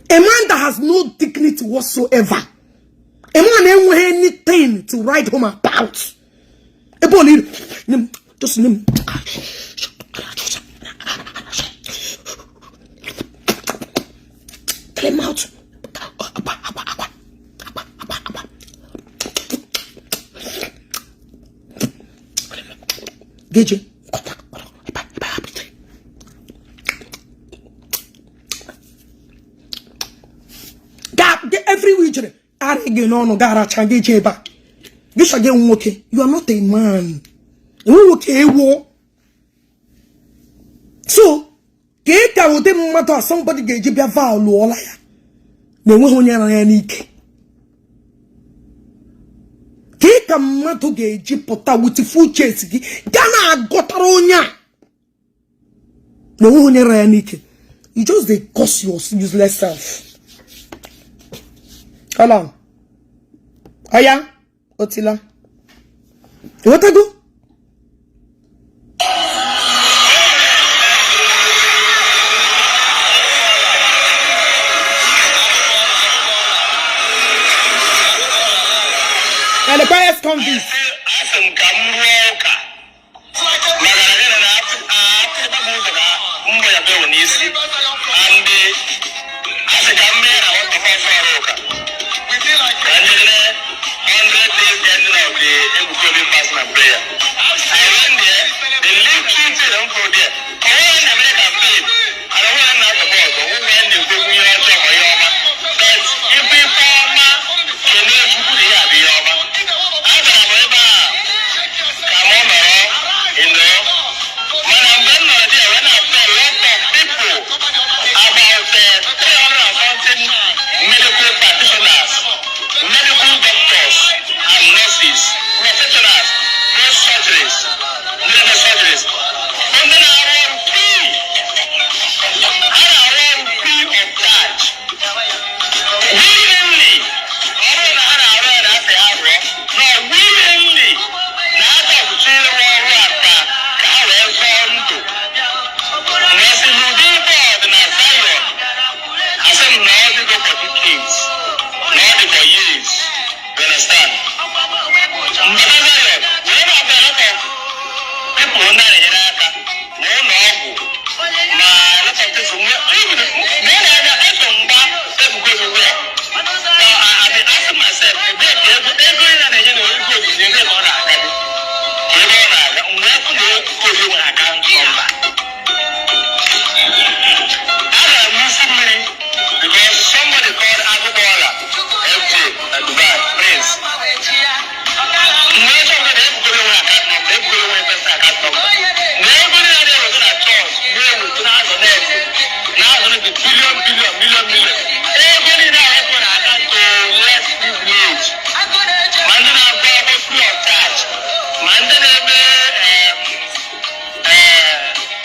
a man that has no dignity whatsoever, a man enweghị anything to write home about. Ebe ọ na-iri nye m, just nye m. Clean out. Akwa, akwa, akwa, akwa, akwa, akwa. Geje. Every week jere arị gị n'ọnụ ga-aracha gị jee ebe a gị sha gị nwoke. You are not a man. Enwe nwoke ewo. So ka ị ka ụdị mmadụ a somebody ga-eji bịa vow lụọla ya na enweghị onye ara ya n'ike, ka ị ka mmadụ ga-eji pụta with full chest gị ga na-agọtara onye a na onweghị onye ra ya n'ike? You just dey curse your useless self. Hold on. Oya, otila. Ịghọtago? And the quiet convict. Asị m ka m rụọ ụka maka na gịnị na atụkpa m ụzọ ka mbọ ya bewo n'isi and asị ka m mee na nwata ọsọ ọrụ ụka ka njegide 100 days ending of the Ebuka Obi fasting and prayer. I went there, the little thing m fụrụ there, onwe na mere campaign and onwe na support, onwe na-ekwu okwu ihe ọjọọ ma ihe ọma, but ife ife ọma kelee Chukwu na ihe a bụ ihe ọma. Agara m ebe a ka mụ nọrọ mana mgbe m nọrọ there wee na-afụ a lot of people, about 300 and something medical practitioners, medical doctors and nurses, professionals, those surgeries, ndị na-eme surgeries, ndị na-arụ ọrụ free. Ha na-arụ ọrụ free of charge, willingly. Ọ bụrụ na ha na-arụ ya na asị ha rụọ no willingly, na ha chọpụta ịrụ ọrụ a ka ha wee zọọ ndụ. Wee sị n'ụdị ife ọdịna Zion, asị m na ọ dịgo for decades, na ọ dị for years, you understand? Mgbe Zion wee na-abịa, a lot of people ndị a na-enyere aka ma ụlọ ọgwụ ma a lot of things. Even ma ị na-anya eso mgba Ebuka Obi war. Now, I been asking myself, ebee ka ego ị na-enye na ego onyinye ebe ka ọ na-aga dị? Ka ebe ọ na-aga mgbe ekwu na Ebuka Obi nwere account number. Agara m n'isi mmiri because somebody called Agụgbọla FJ na Dubai Prince. Mgbe chọpụtara na Ebuka Obi nwere account number, Ebuka Obi nwere personal account number. Na ego niile na-eweta na chọọchị na-eweta na-azụ na-ese na-azụ na billion billion million million. Ego niile ahụ ekwere account less privilege, ma ndị na-agụ akwụkwọ free of charge, ma ndị na-eme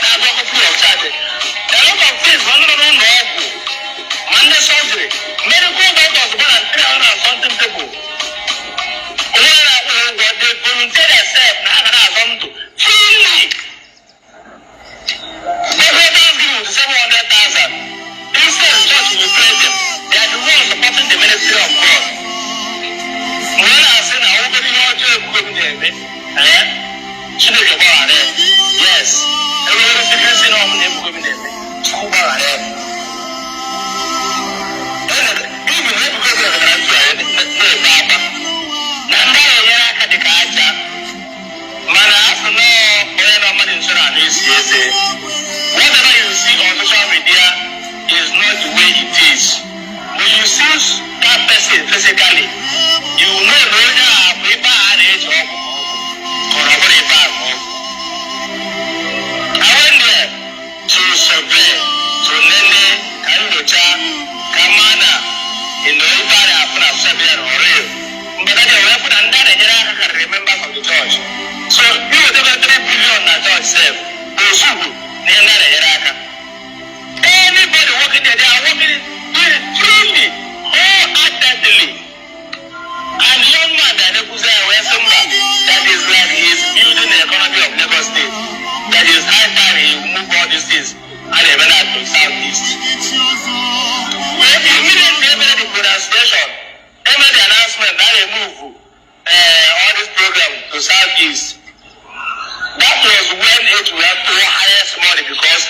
na-agụ akwụkwọ free of charge. A lot of things, ma ndị nọ n'ụlọ ọgwụ, ma ndị surgery, medical doctors, more than 300 and something people. Onye na-akwụ ha ụgwọ, they volunteer themselves na ha ga na-azọ ndụ freely. Every Thanksgiving with 700,000. Instead, church will pay them. They are the ones supporting the ministry of God. Mgbe na-asị na obere ihe ọjọọ Ebuka Obi na-eme, ee, Chineke gbaghara ya. Yes, enwere secrecy na ọmụ na Ebuka Obi na-eme. Chukwu gbaghara ya. Even Ebuka Obi nọkọtara ntụ anyị na-ebe akwa na ndị a na-enyere aka dị ka aja, mana a sị na onye nọ mmadụ nso na isi eze. Whatever you see on social media is not the way it is. When you see that person physically, you know na onye a bụ ibe a na-eji ọgwụ ka ọ bụrụ ibe a bụ ọgwụ. I went there to survey, to nene, ka nyocha, ka ma sef ozugbo na ihe ndị a na-enyere aka. Anybody working there, they are working, doing it truly, wholeheartedly. And the young man that na-ekwuzi ya wee sị mba, that is like he is building the economy of Lagos State. That is high time he move all these things a na-eme na to South East. Immediately e mere the pronunciation, e mere the announcement na a na-emove all this program to South East. That was when it were to highest money because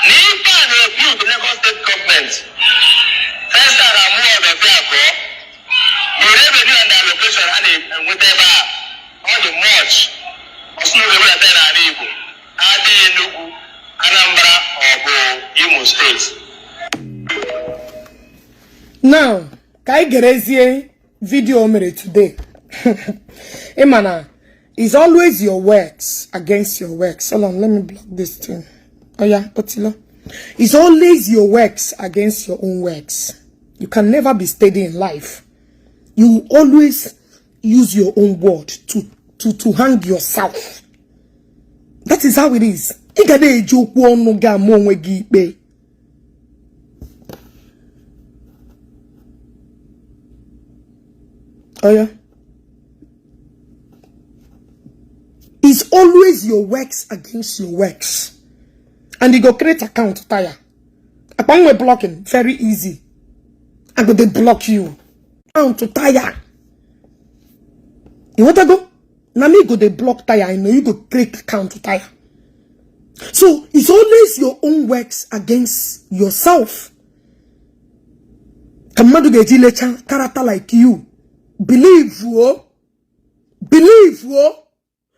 n'ife a na-ebuild Lagos State government. First time amụọ ọdọfịa abụọ, the revenue and allocation a na-enweta ebe a, ọ dị much. Ọsị na oge ewedata ya n'ala Igbo, adịghị Enugu, Anambra ọ bụ Imo steeti. Now, ka anyị gerezie video o mere today. Ị na it's always your works against your works. Hold on, let me block this thing. Oh yeah, Otilo. It's always your works against your own works. You can never be steady in life. You always use your own word to hang yourself. That is how it is. Ị ga na-eji okwu ọnụ gị ama onwe gị ikpe. Oh yeah. It's always your works against your works. And you go create account tire. Akpanwe blocking, very easy. I go they block you. Account tire. You want to go? Na me go they block tire. I know you go create account tire. So it's always your own works against yourself. Ka mmadụ ga-eji lecha character like you. Believe, oh. Believe, oh.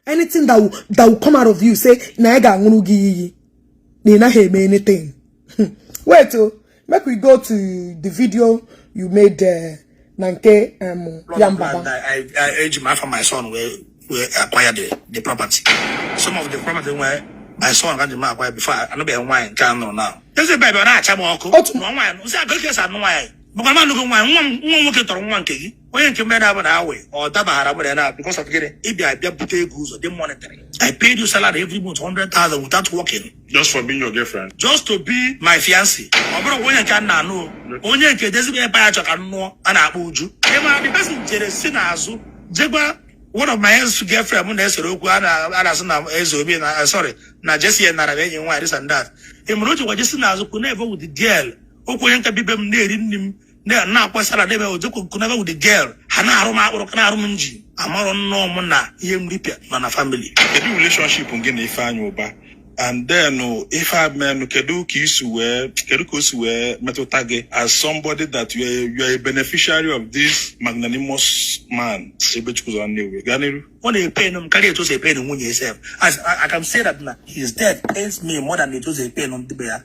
Anything that will come out of you, say, na ị ga-aṅụrụ gị iyi. Na ị naghị eme anything. Wait, oh. Make we go to the video you made na nke Yambaba. I eji m afa my son wee acquire the property. Some of the property were my son ka ji m acquire before anụbeghị nwaanyị nke a nụrụ now. Eze bebe ọ na-acha m ọkụ. Otu Nụọ nwaanyị nsị agụ ka esi anụ nwaanyị. Bụkwa m anụgo nwaanyị nwa m nwa nwoke tọrọ nwa nke gị. Onye nke mere abụ na awe ọ dabaghara mụ na ya na because of gịnị ịbịa bịa bute ego ụzọ dị monetary. I paid you salary every month 100,000 without working. Just for being your girlfriend. Just to be my fiancé. Ọ bụrụ onye nke a na-anụ o. Onye nke dezigbo ebe ya chọ ka m nụọ a na-akpọ Uju. Ị mara the person jere si n'azụ jegwa one of my ex girlfriend m na-esere okwu a na-asị na eze obi na sorry na Jesse nara m enyi nwaanyị this and that. Ị mara o jikwa jesi n'azụ kwuneve with the girl. Okwu onye nke bibe m na-eri nri m na-akwa salad ebe ojekwa kwuneve with the girl. Ha na-arụ m akpụrụ na-arụ m nji amarọ nnọọ m na ihe m ripịa nọ na family. Kedu relationship gị na Ifeanyi Uba? And then ife a menụ, kedu ka isi wee kedu ka o si wee metụta gị as somebody that you are a beneficiary of this magnanimous man, Ebechukwu Ụzọ Nnewi? Gaa n'iru. Ọ na-epain m karịa etu o si epain nwunye sef. As I can say that na his death pains me more than etu o si epain ndị be ya.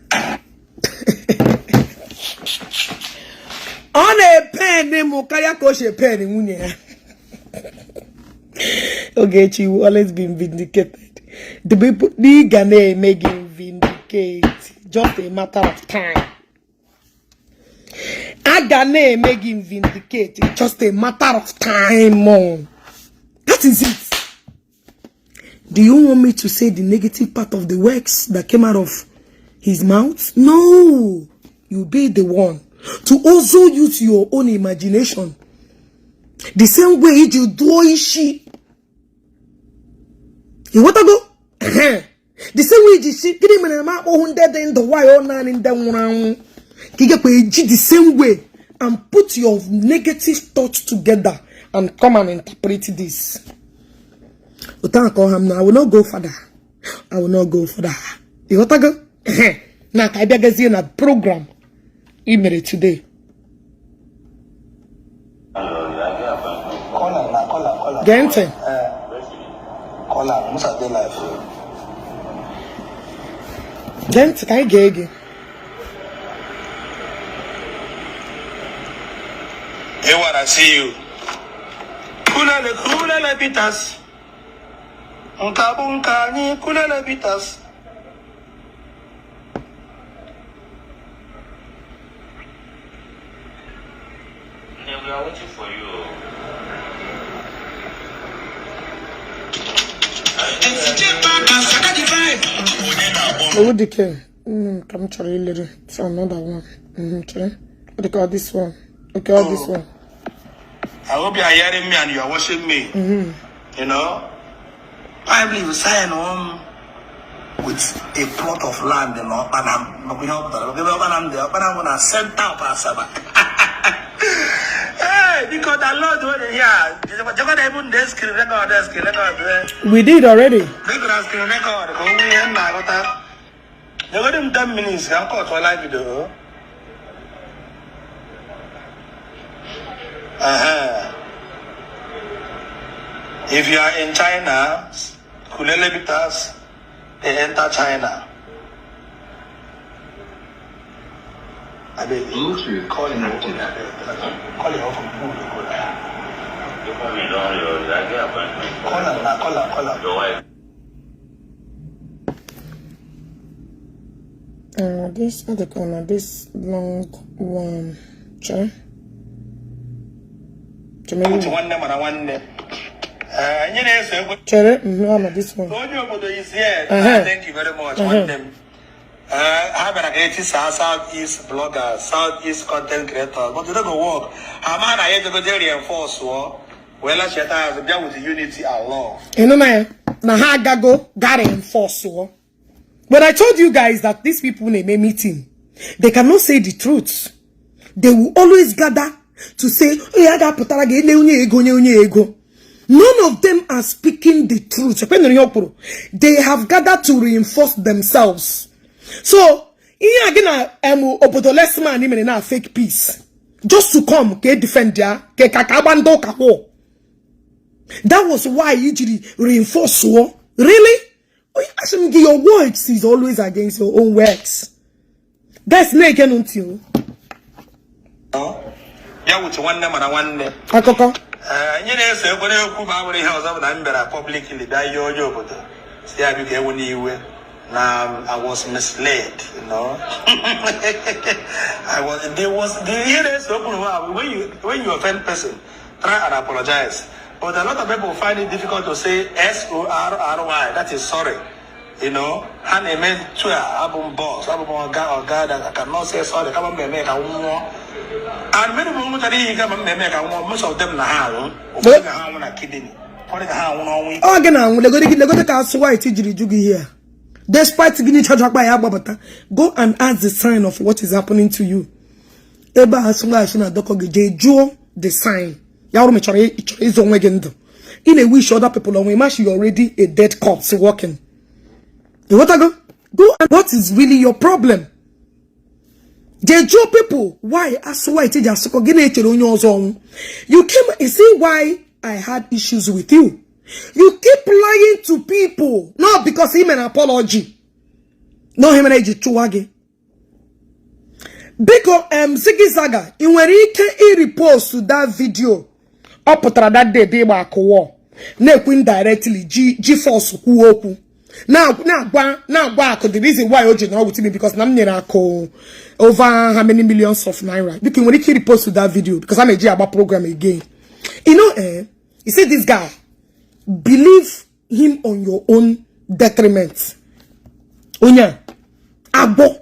Ọ na-epain m karịa ka o si epain nwunye ya. Ogechi will always be vindicated. The people ị ga na-eme gị vindicate, just a matter of time. A ga na-eme gị vindicate, just a matter of time. Oh. That is it. Do you want me to say the negative part of the works that came out of his mouth? No. You be the one to also use your own imagination. The same way iji dụọ isi. Ịghọtago? The same way iji si gịnị mere na m akpọghụ ndị dị ndụ nwayọ naanị ndị nwụrụ anwụ ka ị gakwa eji the same way and put your negative thoughts together and come and interpret this. Otu ahụ ka ọ ha m na I will not go further. I will not go further. Ịghọtago? Na ka anyị bịagazie na program ị mere today. Call am na call am, call am. Gee ntị. Call am, Musa dey live. Gee ntị ka anyị gee gị. Hey, what I see you. Kulele, kulele bitters. Nka bụ nke anyị, kulele bitters. We are waiting for you. Owudike ka m chọrọ ilere. It's another one. Chere. Ọ dịka this one. Okay, all this one. I hope you are hearing me and you are watching me. You know, I believe sign on with a plot of land in Okpanam. Okpanam, na center of Asaba. Hey, because the Lord when here, even the screen record, the screen record. We did already. Record screen record. Go we here now. They got him 10 minutes. I'm caught for live video. If you are in China, Kulele Bitters, they enter China. I beg you, call him open. Call him open. Call him, call him, call him. Your wife. This other corner, this long one. Che. Chere, no, this one. Is here. Thank you very much. Ha bịara ka etisa South East bloggers, South East content creators, but they don't go work. Ha ma na ya ejegoje reinforce o wee lacheta azụ bịa with unity and love. Ịnụ na ya na ha agago ga reinforce o. But I told you guys that these people na-eme meeting, they cannot say the truth. They will always gather to say, oh, ya ga-apụtara gị ele onye ego, onye ego. None of them are speaking the truth. They have gathered to reinforce themselves. So, ihe a gị na obodo less man mere na fake peace. Just to come ka defend ya, ka ka agba ndị ụka kwụ. That was why you jiri reinforce o. Really? Asị m gị, your words is always against your own words. Guys, na-ege ntị o. Ya wuche nwanne mara nwanne. Akụkọ. Anyị na-eso ekwere ekwu ma nwere ihe ọzọ bụ na m bịara publicly bịa ihe onye obodo si ya biko ewu n'iwe na I was misled, you know. I was there was the ihe na-eso okwu when you offend person, try and apologize. But a lot of people find it difficult to say S-O-R-R-Y, that is sorry. You know, ha na-eme tua abụ m boss, abụ m ọga that I cannot say sorry, kama m eme ka m nwụọ. And many people nwetara ihe kama m na-eme ka m nwụọ, most of them na ha anwụ. Ụfọdụ ka ha anwụ na kidney, ụfọdụ ka ha anwụ n'ọnwụ ike. Ọ gị na-anwụ, legodi gị, legodi ka asụ white jiri ju gị ihe a. Despite gị nchacha ya agbabata, go and ask the sign of what is happening to you. Ebe a asụ white na-adọkọ gị, jee jụọ the sign. Ya ọrụ m chọrọ ịzụ onwe gị ndụ. Ị na-wish other people onwe, imagine you're already a dead corpse walking. You want to go? Go and what is really your problem? They jụọ people why asụ white ji asụkọ gị na-echere onye ọzọ ọnwụ. You came, you see why I had issues with you. You keep lying to people, not because him an apology. No him na eji chụwa gị. Biko Ziggy Zaga, ị nwere ike i-repost that video ọ pụtara that day dị ịgba akụwọ na-ekwu indirectly ji force kwuo okwu na-agwa akụ the reason why o ji nọrọ with me because na m nyere akụ over how many millions of naira. Biko ị nwere ike i-repost that video because I'm eji agba program again. You know, you see this guy, believe him on your own detriment. Onye agbo,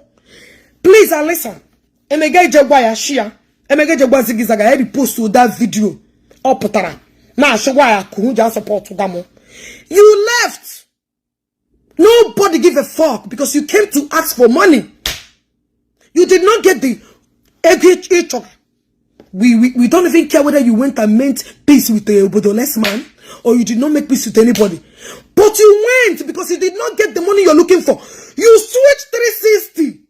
please Alisa, emega ije gwa ya shia, emega ije gwa Ziggy Zaga ya repost that video ọ pụtara na-achịgwa ya ka ji support gamo. You left. Nobody give a fuck because you came to ask for money. You did not get the ego ịchọrọ. We don't even care whether you went and made peace with the Obodo-less man or you did not make peace with anybody. But you went because you did not get the money you're looking for. You switched 360.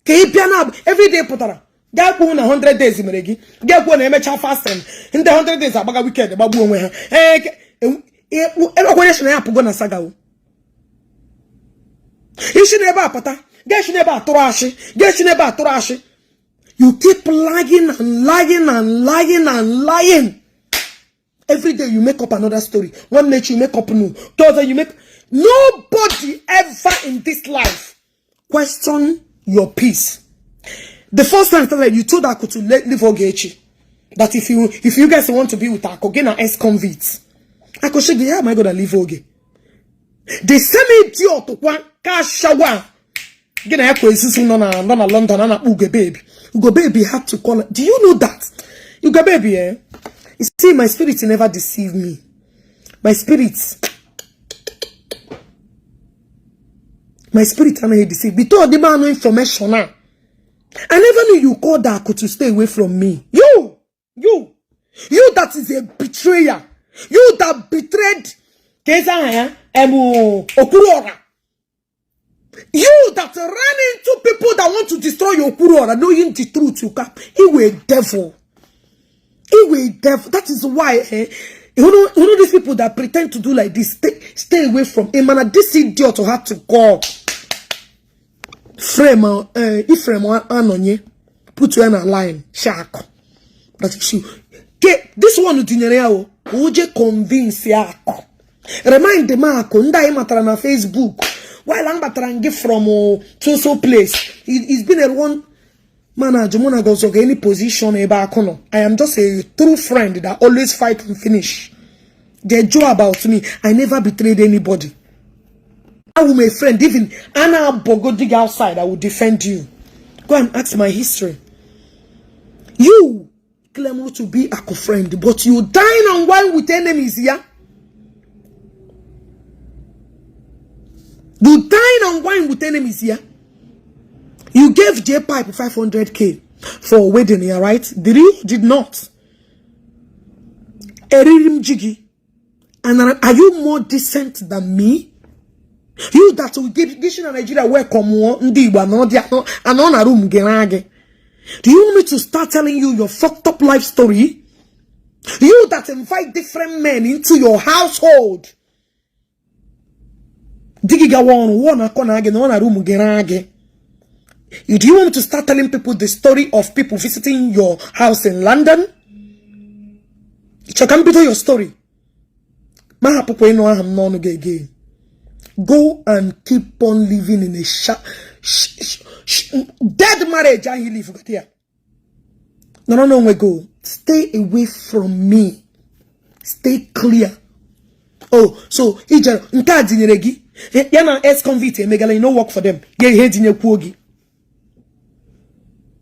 Ka ị bịa na every day pụtara gaa kwuo na 100 days mere gị, gaa kwuo na emecha fasting ndị 100 days agbaga weekend gbagbuo onwe ha. Ekwenye si na ya apụgo na saga o. Isi n'ebe a pụta, gaa esi n'ebe a tụrụ ashị, gaa esi n'ebe a tụrụ ashị. You keep lying and lying and lying and lying. Every day you make up another story. One night you make up new. Thursday you make. Nobody ever in this life question your peace. The first time that you told Aku to leave Ogechi, that if you guys want to be with Aku, get an ex-convict. Aku said, yeah, am I gonna leave Oge? The same idiot kwa ka ashawo gị na ya kwa ezuzu nọ na London a na-akpọ Ugo Baby. Ugo Baby had to call. Do you know that Ugo Baby, eh? You see, my spirit never deceive me. My spirit anaghị deceive. Before the man information a, I never knew you called Aku to stay away from me. You that is a betrayer, you that betrayed keza aha ya emu Okwuluora, you that ran into people that want to destroy your Okwuluora, knowing the truth. You can, he were devil, he were devil. That is why, eh, you know these people that pretend to do like this, stay away from him. And this idiot had to call frame Ephraim Anonye, put you in a line shark that is you. Ke this one tinyere ya o oje convince ya akụ, remind m akụ ndị anyị matara na Facebook while m batara gị from so so place. It's been a one man ajụ mụ na gị ọzọ ga any position ebe akụ nọ. I am just a true friend that always fight and finish. They joke about me. I never betrayed anybody. I will my friend, even Anna Bogo dig outside, I will defend you. Go and ask my history. You claim to be a friend, but you dine and wine with enemies, yeah? You dine and wine with enemies, yeah? You gave J Pipe 500K for a wedding, yeah, right? Did you? Did not. Eririm Jiggy. And are you more decent than me? You that will give this in Nigeria welcome ndị Igbo anọ na room gị na gị. Do you want me to start telling you your fucked up life story? You that invite different men into your household. Di gị gawa ọrụ wụọ na akọ na gị na ọ na room gị na gị. Do you want me to start telling people the story of people visiting your house in London? Chọ ka m bido your story. Ma hapụkwa ịnụ aha m n'ọnụ gị again. Go and keep on living in a dead marriage ahụ live there. No, we go. Stay away from me. Stay clear. Oh, so ije nke a dinyere gị ya na ex-convict emegala, you no work for them. Ya ihe tinyekwuo gị.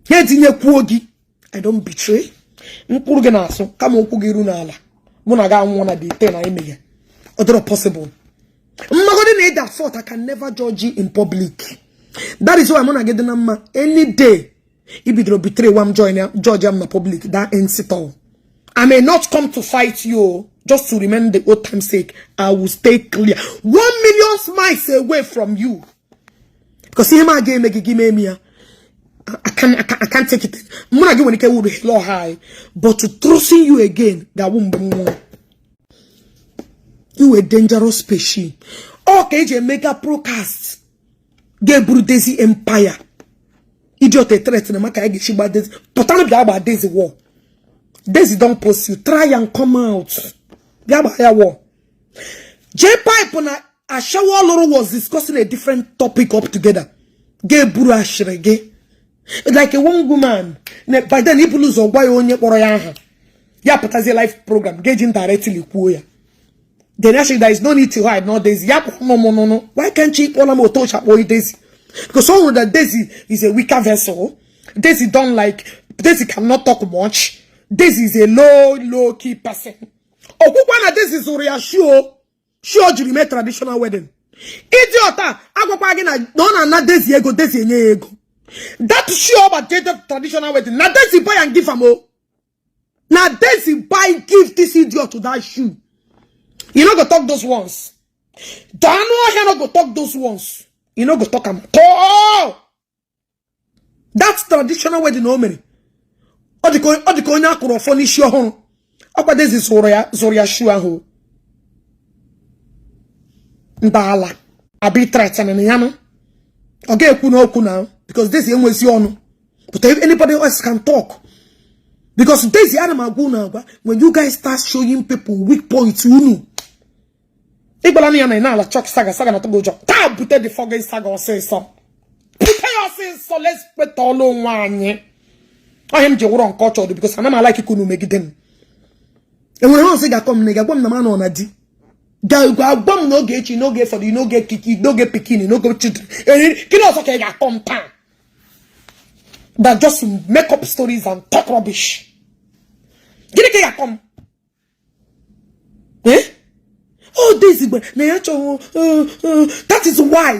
Ya tinyekwuo gị. I don't betray. Mkpụrụ gị na-asụ kama ụkwụ gị iru n'ala. Mụ na gị anwụọ na the ten anyị meghe. Ọ dịrọ possible. Mmagodi na ịda fault, I can never judge you in public. That is why mụ na gị dị na mma. Any day i bidoro betray one join judge am na public, that ends it all. I may not come to fight you, just to remain the old time sake. I will stay clear. 1 million miles away from you. Because ihe m aga eme gị gị mee m ya. I can't take it. Mụ na gị nwere ike wuru law high, but to trusting you again ga-awụ mgbe m nwụrụ. You a dangerous species. Ọ ka eji emega broadcast ga-eburu Daisy Empire. Idiot threat na maka ya ga-esi gba Daisy. Pụtara bịa gba Daisy war. Daisy don post you. Try and come out. Bịa gba ya war. J Pipe na Ashawo Oloro was discussing a different topic up together. Ga-eburu ashịrị gị. Like a one woman. By then, ibulu ụzọ gwa ya onye kpọrọ ya aha. Ya pụtazie live program. Ga-eji indirectly kwuo ya. Then actually there is no need to hide no Daisy. Ya no no no no. Why can't you call am oto chakpo Daisy? Because someone that Daisy is a weaker vessel. Daisy don't like Daisy cannot talk much. Daisy is a low, low key person. Okwukwa na Daisy zụrụ ya shoe. Shoe jiri mee traditional wedding. Idiot a agwakwa gị na ọ na-ana Daisy ego, Daisy enye ya ego. That shoe ọgba traditional wedding. Na Daisy buy and give am o. Na Daisy buy give this idiot to that shoe. You no go talk those ones. Danu ọhịa no go talk those ones. You no go talk am at all. That traditional wedding o mere. Ọ dị ka onye akụrụ ọfọ n'isi ọhụrụ. Ọkwa Daisy zụrụ ya shoe ahụ. Ndala. Abi threatening ya no. Ọ ga-ekwu n'okwu na because Daisy enwezi ọnụ. But if anybody else can talk. Because Daisy ana m agwa unu agwa, when you guys start showing people weak points unu. Ịgbara ya na ị na-ala chọk saga saga na togo ụjọ. Taa bute the fucking saga ọsịsọ. Bute ya ọsịsọ, let's kpeta ọlụ onwe anyị. Ọhịa m ji wụrọ nke ọ chọrọ because ana m alike ka unu megide m. Enwere ha ọsị ga-akọ m na ị ga-agwa m na m anọ na di. Ga-agwa m n'oge echi, n'oge fọdụ, n'oge kiki, n'oge pikin, n'oge children. Gịnị ọzọ ka ị ga-akọ m taa? That just make up stories and talk rubbish. Gịnị ka ị ga-akọ m? Eh? Oh, this is na ya chọrọ. That is why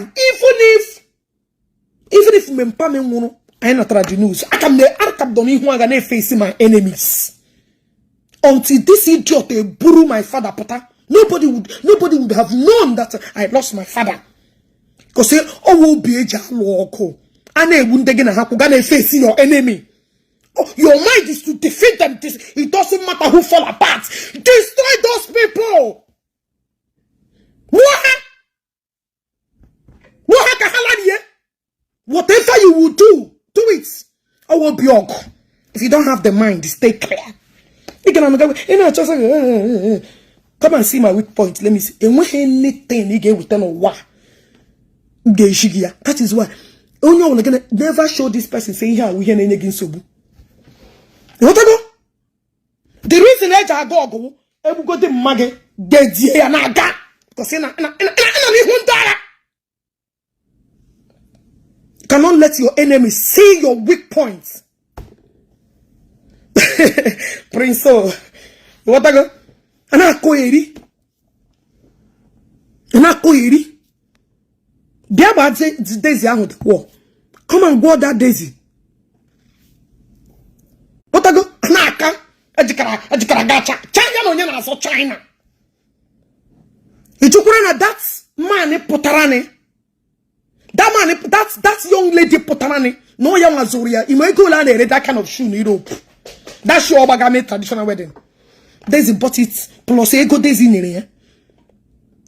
even if mgbe mpa m nwụrụ, anyị natara the news, aka m aka m dọ n'ihu agha na-efesi my enemies until this idiot eburu my father pụta. Nobody would have known that I lost my father, because ọwụ obi eji alụ ọgụ a na-egbu ndị gị na ha kwụ ga na-efesi your enemy. Oh, your mind is to defeat them. It doesn't matter who fall apart. Destroy those people. Gbuo ha. Gbuo ha ka ha larie. Whatever you will do, do it. Ọwụ obi ọgụ. If you don't have the mind, stay clear. Ị gara ị na-achọsị, come and see my weak point. Let me see. Enweghị anything ị ga-eweta n'ụwa m ga-eji gị ya. That is why onye ọbụla gonna never show this person, say ihe a wụ ihe na-enye gị nsogbu. Ịghọtago? The reason eji aga ọgụ, egbugodi mma gị dedie ya na-aga, because ị na n'ihu ndị agha. You cannot let your enemy see your weak points. Prince o, ịghọtago? A na-akọ eri, a na-akọ eri. Bịa gbaa Daisy ahụ wọ. Come and gwọ that Daisy. Ghọtago? A na-aka ejikara ejikara gacha cha ya na onye na-azọ China. Ị jụkwara na that man pụtara ni, that man, that young lady pụtara ni na ọ ya nwa zụrụ ya. Ime ego ole a na-ere that kind of shoe na Europe? That shoe ọgbaga mee traditional wedding, Daisy bought it, plus ego Daisy nyere ya.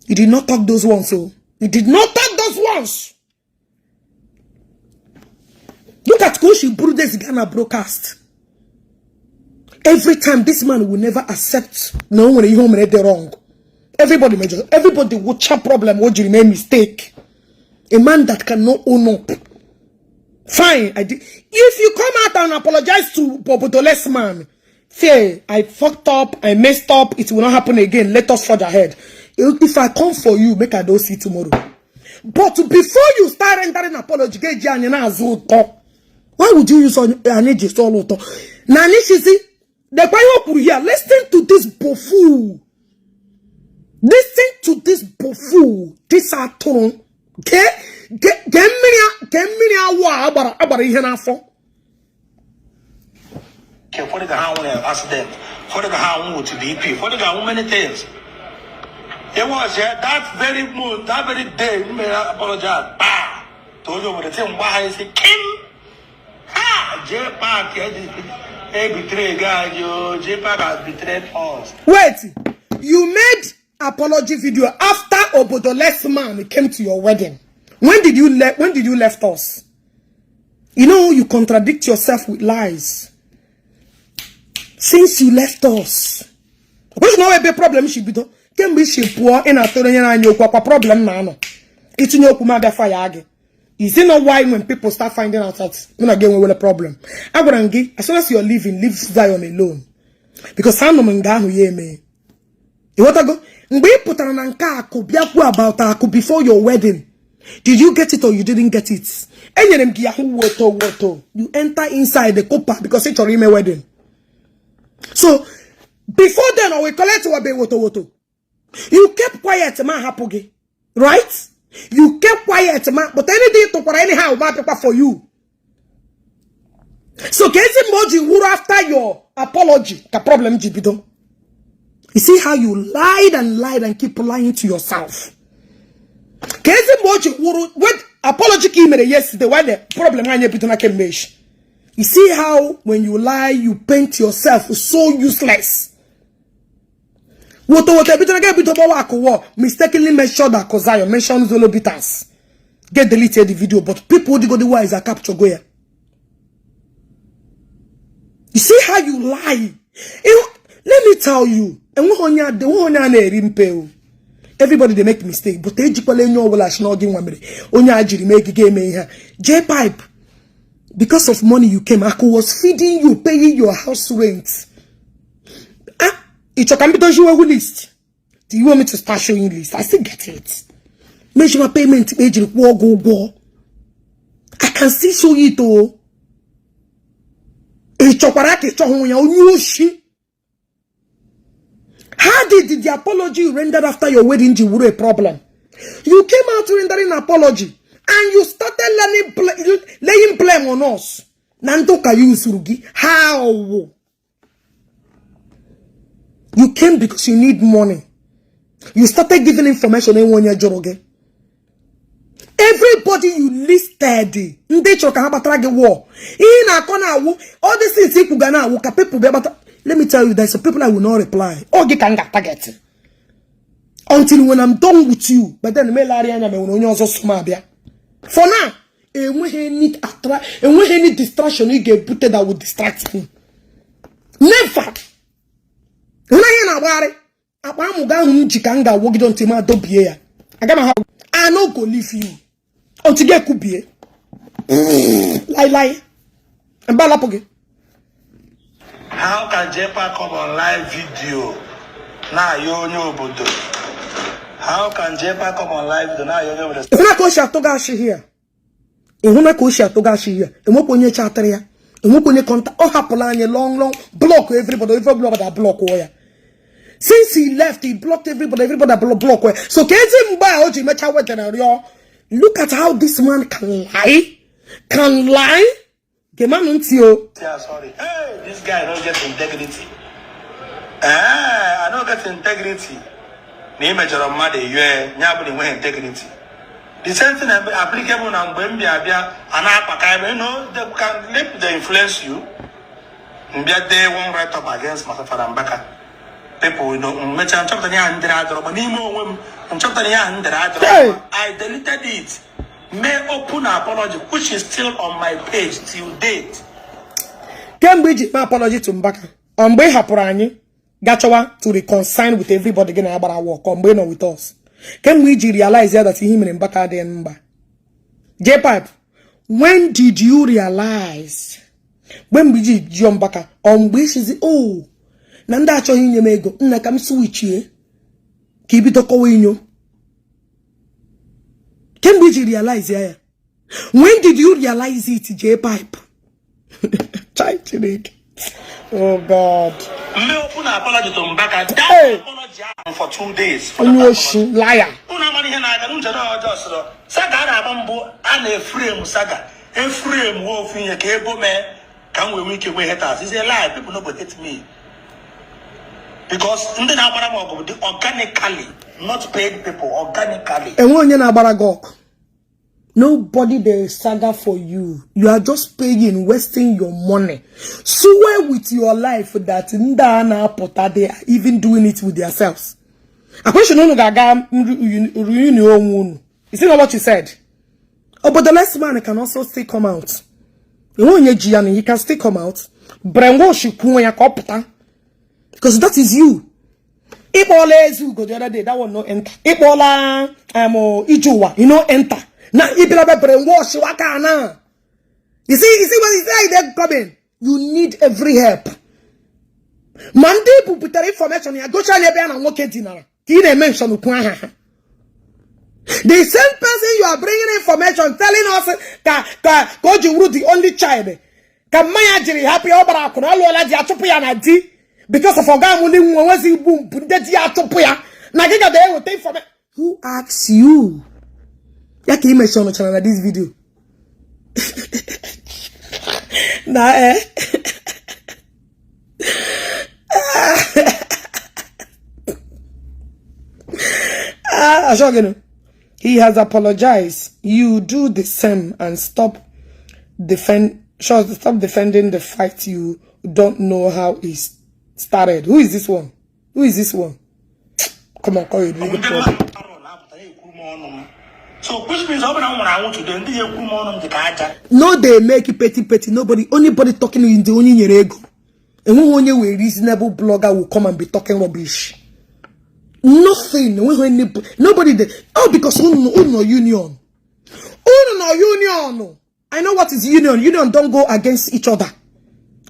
You did not talk those ones. So you did not talk those ones. Look at ka o si buru Daisy gaa na broadcast every time. This man will never accept na o nwere ihe o mere dị wrong. Everybody major, everybody wụcha problem o jiri mee mistake. A man that cannot own up. Fine, I did. If you come out and apologize to Bobodoles man, say, "I fucked up, I messed up, it will not happen again, let us forge ahead." If I come for you, make I don't see tomorrow. But before you start rendering apology, ga-eji anyị na-azụ ụtọ. Why would you use anyị ji sọ ụtọ? Na anyị chizi, lekwa ihe o kwuru here. Listen to this buffoon. Listen to this buffoon. This atụrụ. Gee mmiri awọ a agbara ihe n'afọ. Ụfọdụ ga ha nwere accident, ụfọdụ ga ha nwụ with BP, ụfọdụ ga anwụ many things. It was, yeah, that very mood, that very day m mere apologize kpaa to onye obodo ti mgba ha isi kim ha jee park e betray gị o jee park has betrayed us. Wait, you made apology video after Obodoless man came to your wedding. When did you left us? You know you contradict yourself with lies. Since you left us. Which no ebe problem shi bido. Kemgbe isi pụọ ị na-atụrụ onye anyị okwu akwa problem na-anọ. Itinye okwu m abịa fire gị. Is it not why when people start finding out that mụ na gị enwewele problem? Agwara m gị, as soon as you're leaving, leave Zion alone. Because anọ m nga ahụ ya eme. Ịghọtago? Mgbe ị pụtara na nke akụ bịa kwuo about akụ before your wedding, did you get it or you didn't get it? Enyere m gị ahụ woto woto. You enter inside the copa because ị chọrọ ime wedding. So before then, I will collect wabe woto woto. You kept quiet ma hapụ gị, right? You kept quiet ma, but anything tụkwara anyhow ma bịakwa for you. So ka ezi mgbe o ji wuru after your apology ka problem ji bido. You see how you lied and lied and keep lying to yourself. Ka ezi mgbe o ji wuru wait apology ka ị mere yesterday, why the problem anyị ebido na kemgbe echi. You see how when you lie, you paint yourself so useless. Woto woto ebido na ga ebido gbawa akụwọ mistakenly mentioned Akụ Zion, mention Zolo Bitters. Get deleted the video, but people go the wise are capture go ya. You see how you lie? Let me tell you, enweghị onye enweghị onye a na-eri mpe o. Everybody dey make mistake, but ejikwala enye ọbụla shi na ọ gị nwa mere onye a jiri mee gị eme ihe a. J pipe, because of money you came, Aku was feeding you, paying your house rent. Ah, ị chọ ka m bido jiwe list? Do you want me to start showing list? I still get it. Mejima payment ejiri kwụọ gị ụgwọ. I can still show it o. Ị chọkwara ka ị chọhụ ya, onye oshi. How did the apology you rendered after your wedding ji wuru a problem? You came out rendering apology and you started laying blame on us. Na ndị ụka ya usuru gị. How? You came because you need money. You started giving information enwe onye jụrụ gị. Everybody you listed, ndị chọrọ ka ha gbatara gị war. Ihe na-akọ na-awụ, all these things ikwu ga na-awụ ka people bịa gbata. Let me tell you, there's some people I will not reply. Ọ gị ka m ga-target. Until when I'm done with you. But then melegharị anya ma enwere onye ọzọ so m abịa. For now, enweghị any distraction ị ga-ebute that will distract me. Never. Hụna ihe na-agbagharị. Akpa amụga ahụ m ji ka m ga-awọgide ntị m adọbie ya. Aga m ahapụ. I no go leave you. Until gị ekwubie. Lai lai. Mba alapụ gị. How can JPAC come on live video na-ayọ onye obodo? How can JPAC come on live video na-ayọ onye obodo? Ịhụna ka o si atụ gị ashị here. Ịhụna ka o si atụ gị ashị here. Enwekwa onye chatịrị ya. Enwekwa onye contact. Ọ hapụla anyị long long, block everybody. Everybody block ya. Since he left, he blocked everybody. Everybody block ya. So ka ezi mgbe a o ji mechaa wetara rịọ. Look at how this man can lie. Can lie. Gemanụ ntị o. Yeah, sorry. Hey, this guy no get integrity. Eh, I no get integrity. Na ị mejọrọ mmadụ eyue, ya bụ na enweghị integrity. The same thing applicable na mgbe m bịa bịa a na-akpaka ebe, they can let they influence you. M bịa dee one write up against Masafara Mbaka. People mechaa nchọpụta ihe ahụ m dere adọrọ ma n'ime onwe m nchọpụta ihe ahụ m dere adọrọ. Hey! I deleted it. Mee open apology, which is still on my page till date. Kemgbe iji kpe apology to Mbaka, ọ mgbe ị hapụrụ anyị gachọwa to reconcile with everybody gị na ya gbara work, ọ mgbe ị nọ with us, kemgbe iji realize ya that ihe mere Mbaka adịghị mma. JPAC, when did you realize? Mgbe iji jụọ Mbaka, ọ mgbe isizi o na ndị achọghị inye m ego nna ka m switchie ka ibido kọwa inyo, kemgbe iji realize ya, when did you realize it, JPAC? Chai, Chineke. Oh God. Mme open apology to Mbaka. That Hey! apology ahụ for 2 days. For Onye that oshi, apology. liar. Unu amara ihe na-aga n'uche na ọjọọ sịrọ saga a na-agba mbụ a na-eframe saga eframe ofu ihe ka ebo mee ka m wee nwee ike nwee haters. Is a lie. People no go hate me because ndị na-agbara m ọgụ bụ dị organically, not paid people, organically. Enwe onye na-agbara gị ọgụ. Nobody dey saga for you. You are just paying, wasting your money. Swear with your life that ndị a na-apụta, they are even doing it with themselves. Akwesịrị unu ga-aga reunion onwe unu. You see what you said? Oh, but the last man can also still come out. Enwe onye ji ya na he can still come out. Brainwash kwuo ya ka ọ pụta. Because that is you. Ịkpọọla Ezugo the other day, that one no enter. Ịkpọọla Ijuwa, you no enter. Na ịbịara be brainwash waka na. You see what you say they coming. You need every help. Ma ndị bupụtara information ya gocha ebe ya na nwoke dinara ka ị na-emention okwu aha ha. The same person you are bringing information telling us ka o ji wuru the only child ka mmanya jiri hapụ ya, ọ gbara akwụna, ọ lụọla di, achụpụ ya na di because of ọga amụli nwa nwezi igbu mpụ ndị di ya achụpụ ya na gị gada eweta information. Who asks you? Ya ka ị mention chara na this video na eh. Ah, Ashogenu. He has apologized. You do the same and stop defending the fight you don't know how it started. Who is this one? Who is this one? Come on, call you. Ndị mmadụ arụ na-apụta na-ekwu m ọnụ m, so which means ọ bụrụ na m nwụrụ anwụ today, ndị ya ekwu m ọnụ m dị ka aja. No, they make it petty petty. Nobody, anybody talking in the onye nyere ego. Enweghị onye wee reasonable blogger will come and be talking rubbish. Nothing. Enweghị nobody there. Oh, because unu nọ union. Unu nọ union. I know what is union. Union don't go against each other.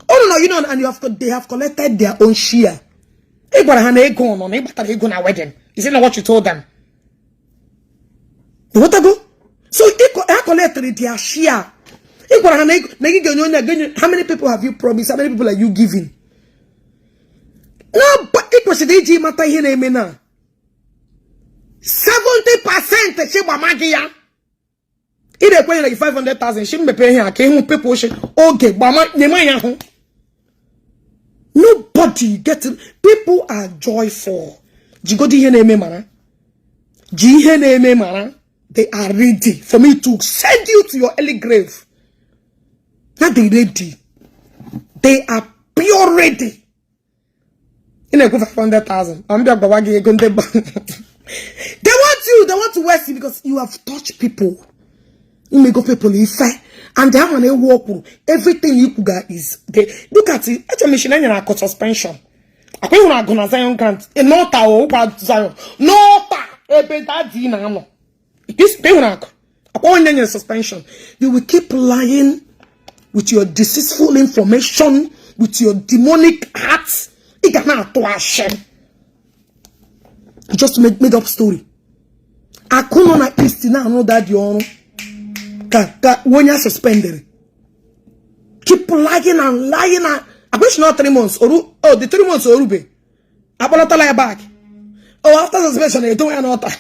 Unu nọ union and they have collected their own share. Ị gwara ha na ego nọ na ị gbatara ego na wedding. Is it not what you told them? Ịghọtago? So ha collected their share. Ị gwara ha na ị ga-enye onye ga-enye. How many people have you promised? How many people are you giving? Na ị kwesịrị iji mata ihe na-eme na 70% chi gbama gị ya. Ị na-ekwenyere gị 500,000 shi mmepe ihe a ka ịhụ people shi oge gbama nyema ya hụ. Nobody get. People are joyful. Jigodi ihe na-eme mara, ji ihe na-eme mara. They are ready for me to send you to your early grave. Now they ready. They are pure ready. Ị na-ekwu 500,000, ọ mbịa gbawa gị ego ndị ba. They want you, they want to waste you because you have touched people. Imego people ife and ha ma na-ewu ọkwuru. Everything you kwuga is they look at it. Achọrọ m isi na enyere akụ suspension. Akwa ịhụrụ agụ na Zion Grant n'ọta ụkwa Zion n'ọta ebe daddy na-anọ. Ịhụrụ akụ akwa onye nyere suspension. You will keep lying with your deceitful information, with your demonic heart. Ị ga na-atụ ashị. You just made up story. Akụ nọ na East na-arụ daddy ọrụ ka onye a suspended. Keep lying and lying and I wish not 3 months oru. Oh, the 3 months orube, akpọlọtala ya back. Oh, after suspension, edowe ya n'ọta.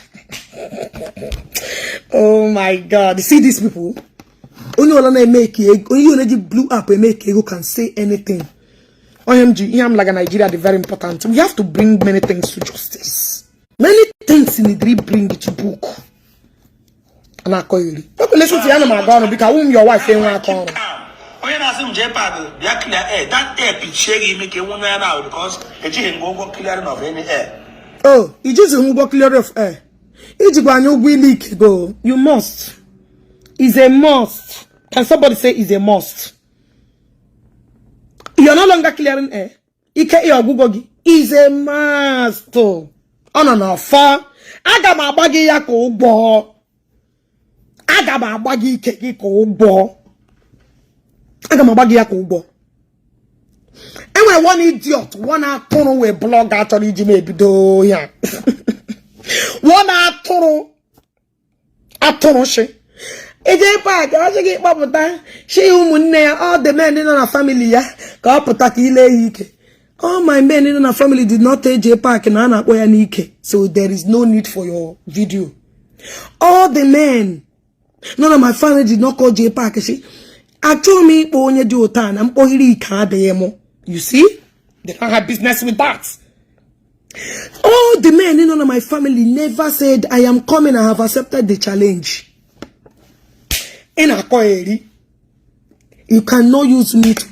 Oh my God, see these people. Onye ọla na-eme ka ego, onye ọla ji blue app eme ka ego can say anything. Onye m ji ihe m laga Nigeria dị very important. We have to bring many things to justice. Many things need to bring to book. Na-akọ iri. Okay, listen to ya. Ana m aga ọrụ biko. Awụ m your wife enwe aka ọrụ. Onye na-asị m jee park bịa clear air, that air pichie gị ime ka enwunye ya na because ejighị m ụgwọ clearing of any air. Oh, ijizi ụgwọ clear of air. Ijikwa anya ụgwọ ile ike go. You must. Is a must. Can somebody say is a must? You're no longer clearing air. Ike ị ọgwụgwọ gị is a must. Ọ nọ n'ọfọ. Aga m agba gị ya ka ụgwọ. Aga m agba gị ike gị ka ụgwọ. Aga m agba gị ya ka ụgwọ. Enwere one idiot, one atụrụ wee blogger chọrọ iji m ebido ya. One atụrụ atụrụ shi eje park, ọ sị gị kpọpụta shi ụmụnne ya, all the men nọ na family ya, ka ọ pụta ka ile ya ike. All my men nọ na family did not eje park na a na-akpọ ya n'ike, so there is no need for your video. All the men nọ na my family did not call J Park shi achọghị m ịkpọ onye dị ụtọ a na mkpọghiri ike adịghị mụ. You see, they don't have business with that. All the men nọ na my family never said, "I am coming, I have accepted the challenge." Ị na-akọ eri. You cannot use me to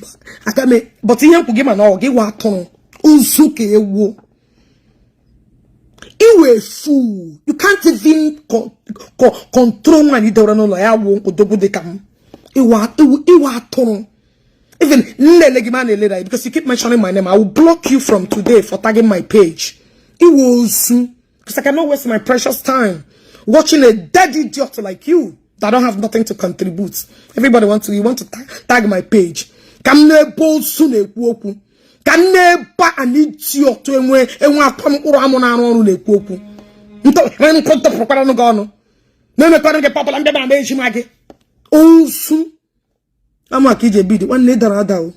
aka me, but ihe nkwu gị ma na ọ gị wa atụrụ ozu ka ewu. Iwe fool, you can't even control nwaanyị dọrọ n'ụlọ ya wụ odogwu dị ka m. Iwe atụrụ. Even nlele gị ma na-eleda ya because you keep mentioning my name. I will block you from today for tagging my page. Iwe ozu, because I cannot waste my precious time watching a dead idiot like you that don't have nothing to contribute. Everybody want to, you want to tag my page. Ka m na-ebe ozu na-ekwu okwu, ka m na-ebe an idiot enwe enwe akwa mkpụrụ amụ na-arụ ọrụ na-ekwu okwu ntọpụkwara gị ọnụ na-emekọrọ gị papala ndị na-ama eji ma gị ozu ama ka ije bido. Nwanne, dara ada o.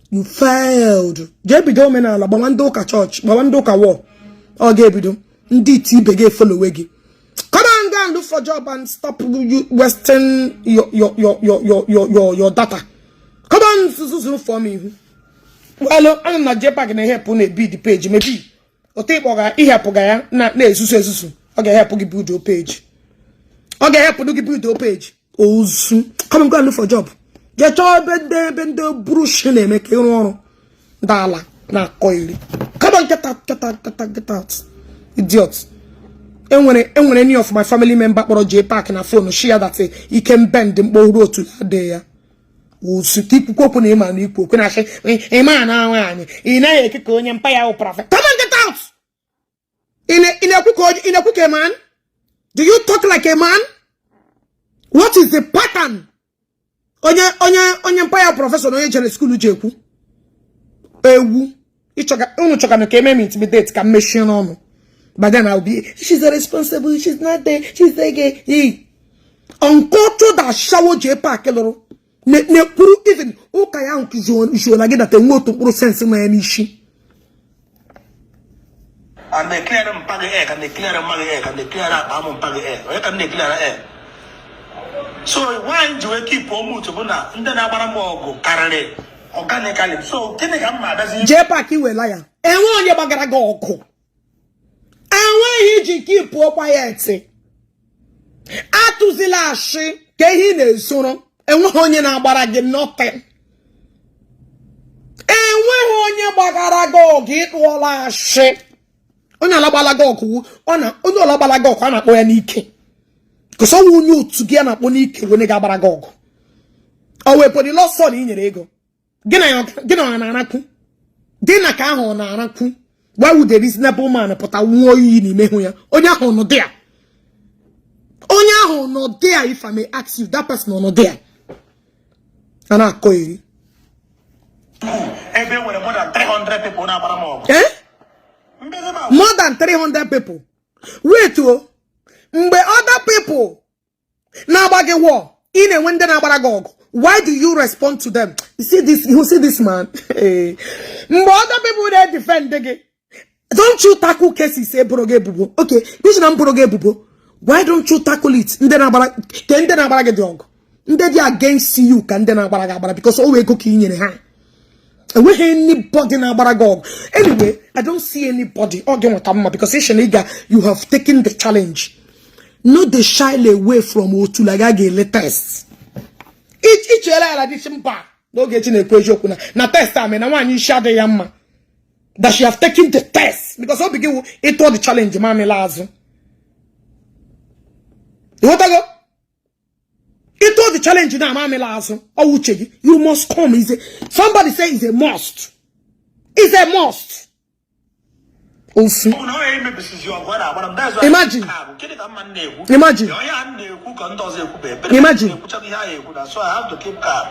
You failed. Jee bido omenala, gbawa ndị ụka chọọchị, gbawa ndị ụka wọ. Ọ ga-ebido ndị iti ibe gị efolowe gị. Come on, go and look for job and stop you wasting your data. Come on, zuzu for me. Well, ana m na JPAC na-ehepụ na-ebi the page. Maybe otu ịkpọ ga ihepụ ga ya na na-ezuzu ezuzu, ọ ga-ehepụ gị build page, ọ ga-ehepụ gị build page. Ozu, come on, go and look for job. Jee chọọ ebe ndị burush na-eme ka ịrụ ọrụ ndị ala na-akọ iri. Come on, get out, get out, get out, get out, idiot. Enwere any of my family member kpọrọ JPAC na phone share that ike mbend mkpọrụ otu adịghị ya. Ozu ka ikwukwu okwu na ịma na ikwu okwu na-asị ịma na nwaanyị ị naghị eke ka onye mpa ya wụ prophet. Come on, get out. Ị na-ekwu ka ị na-ekwu ka a man? Do you talk like a man? What is the pattern onye mpa ya professor na onye jere school ji ekwu ewu? Unu chọga ka eme m intimidate ka m mechie n'ọnụ. But then I'll be, she's irresponsible, she's not there, she's there. Uncultured ashawo JPAC lụrụ na-ekwuru even ụka ya ahụ zuola gị data enwe otu mkpụrụ sense nọ ya n'isi. And they clear mpa gị air, ka they clear mma gị air, ka they clear akpa amụ mpa gị air, onye ka m na-eclear air? So why ji wee keep mute bụ na ndị na-agbara m ọgụ karịrị organically, so gịnị ka m ma abịazi? JPAC, iwela ya. Enwe onye gbagara gị ọgụ, enweghị iji keep quiet. Atụzila ashị ka ihe ị na-esoro. Enweghị onye na-agbara gị, nothing. Enweghị onye gbagara gị ọgụ, ịtụọla ashị. Onye ala gbala gị ọgụ, ọ na onye ọla gbala gị ọgụ, a na-akpọ ya n'ike kọsọ ọnwụ. Onye otu gị a na-akpọ n'ike, onye ga-agbara gị ọgụ, ọ wepụrụ lọsọ na i nyere ego gị na ya, gị na ọ na-arakwu dị na ka ahụ ọ na-arakwu. Why would a reasonable man pụta nwụọ iyi n'ime hụ ya? Onye ahụ nọ there, onye ahụ nọ there. If I may ask you, that person nọ there, a na-akọ eri. Ebe e nwere more than 300 people na-agbara m ọgụ. Eh? Mbezi ma More than 300 people. Wait o, mgbe other people na-agba gị war, ị na-enwe ndị na-agbara gị ọgụ, why do you respond to them? You see this, you see this man. Mgbe other people na-defend gị, don't you tackle cases eboro gị ebubo? Okay, bisi na mboro gị ebubo, why don't you tackle it? Ndị na-agbara ke ndị na-agbara gị dị ọgụ, ndị dị against you, ka ndị na-agbara gị agbara, because o wee ego ka ị nyere ha. Enweghị anybody na-agbara gị ọgụ. Anyway, I don't see anybody. Ọ gị nweta mma because ishe na ị ga, you have taken the challenge. No dey shy away from otu la ga ga-ele test. Icheela ya la dịchi mba n'oge echi na-ekwu eziokwu na test a mere na nwaanyị isi adịghị ya mma, that she have taken the test, because obi gị wụ ịtụọ the challenge ma amịla azụ. Ịghọtago? Ịtụọ the challenge na ama amịla azụ, ọ uche gị. You must come. Is a, somebody say is a must, is a must ofu. Ọ bụ na onye emebisizi ọgụ ọ na-agbara m. That's why Imagine. Gịnị ka mma m na-ekwu? Imagine. Onye a m na-ekwu ka ndị ọzọ ekwube. Imagine. Ekwuchago ihe ahụ ekwu na, so I have to keep calm,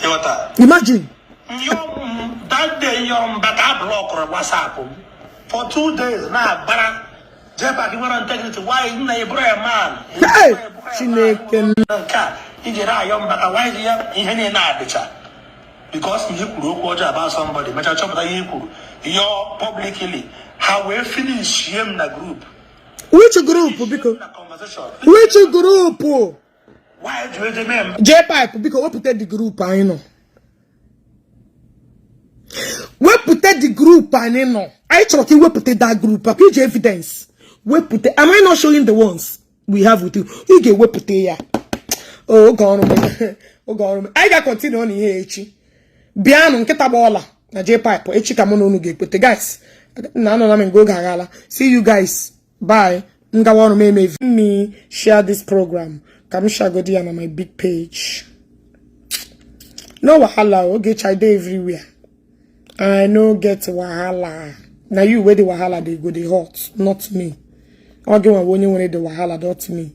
ịghọta? Imagine. Nyọ that day, nyọ mbata, a blockụrụ WhatsApp m for 2 days na-agbara JPAC nwere integrity. Why nna ị bụrụ ya man? Hey! Chineke m. Nke a iji na-ayọ mbata, why ya ihe niile adịcha? Because ihe kwuru okwu ọjọọ about somebody, mechaa chọpụta ihe i kwuru yọọ publicly, ha wee finish m na group. Which group, biko? Na conversation. Which group? Why ji wee jee mee m? JPAC, biko, wepụta the group anyị nọ. Wepụta the group anyị nọ. Anyị chọrọ ka ị wepụta that group akwa iji evidence wepụta. Am I not showing the ones we have with you? Ị ga-ewepụta ya. Oh, oge ọrụ m, oge ọrụ m. Anyị ga-continue na ihe echi. Bịanụ nkịta gba ọla na JPAC echi ka mụ na unu ga-ekpete. Guys, na anọ na m nga oge aghala. See you guys, bye. M gawa ọrụ m. Eme me share this program ka m shagodi ya na my big page. No wahala. Ogechi, I dey everywhere. I no get wahala. Na you wey the wahala dey go dey hot, not me. Ọ gị nwa bụ onye nwere the wahala, not me.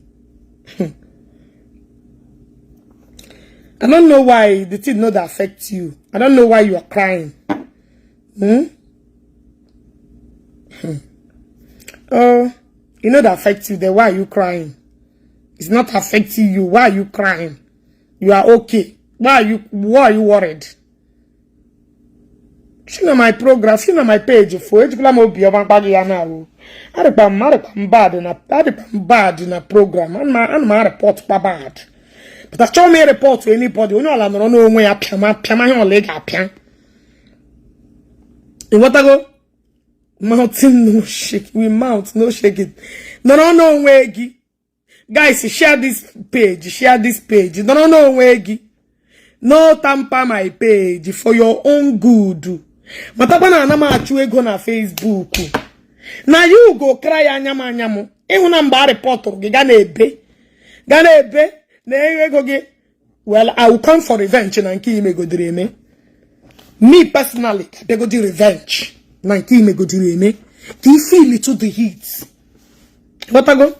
I don't know why the thing no dey affect you. I don't know why you are crying. Hmm. Oh, you know that affect you, then why are you crying? It's not affecting you. Why are you crying? You are okay. Why are you worried? Si na my program, si na my page fo. Ejikwala m obiọma mkpa gị ya na ahụ. Adịkwa m bad na, adịkwa m bad na program. Ana m areport kwa bad. But achọghị m ịreport anybody. Onye ọla nọrọ n'onwe ya, pịama pịama ihe ọla ị ga-apịa. Ịghọtago? Mountain no shake. We mount no shake it. Nọrọ n'onwe gị. Guys, share this page, share this page. Nọrọ n'onwe gị. No tamper my page for your own good. Matakwa na ana m achụ ego na Facebook. Na you go cry anya m anya m. Ịhụ na mgbe a reportụrụ gị, ga na-ebe. Ga na-ebe na ego gị. Well, I will come for revenge na nke imegodiri eme. Me personally, bịagodi revenge na nke imegodiri eme. Ka i feel to the heat. Ghọtago?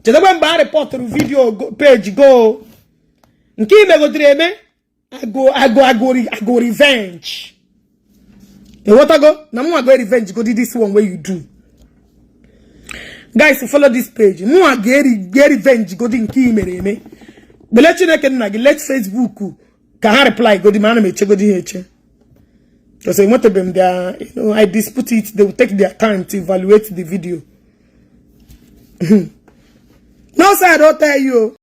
Chetakwa mgbe a reportụrụ video page go. Nke imegodiri eme, I go revenge. Ịghọtago? Na mụ go revenge go this one wey you do. Guys, follow this page. Mụnwa ga-eri ga-revenge godi nke i mere eme. Bele Chineke nna gị, let Facebook ka ha reply godi, ma ana m echegodi ha eche. Because enwetabeghị m their, I dispute it, they will take their time to evaluate the video. No, sir, I don't tell you.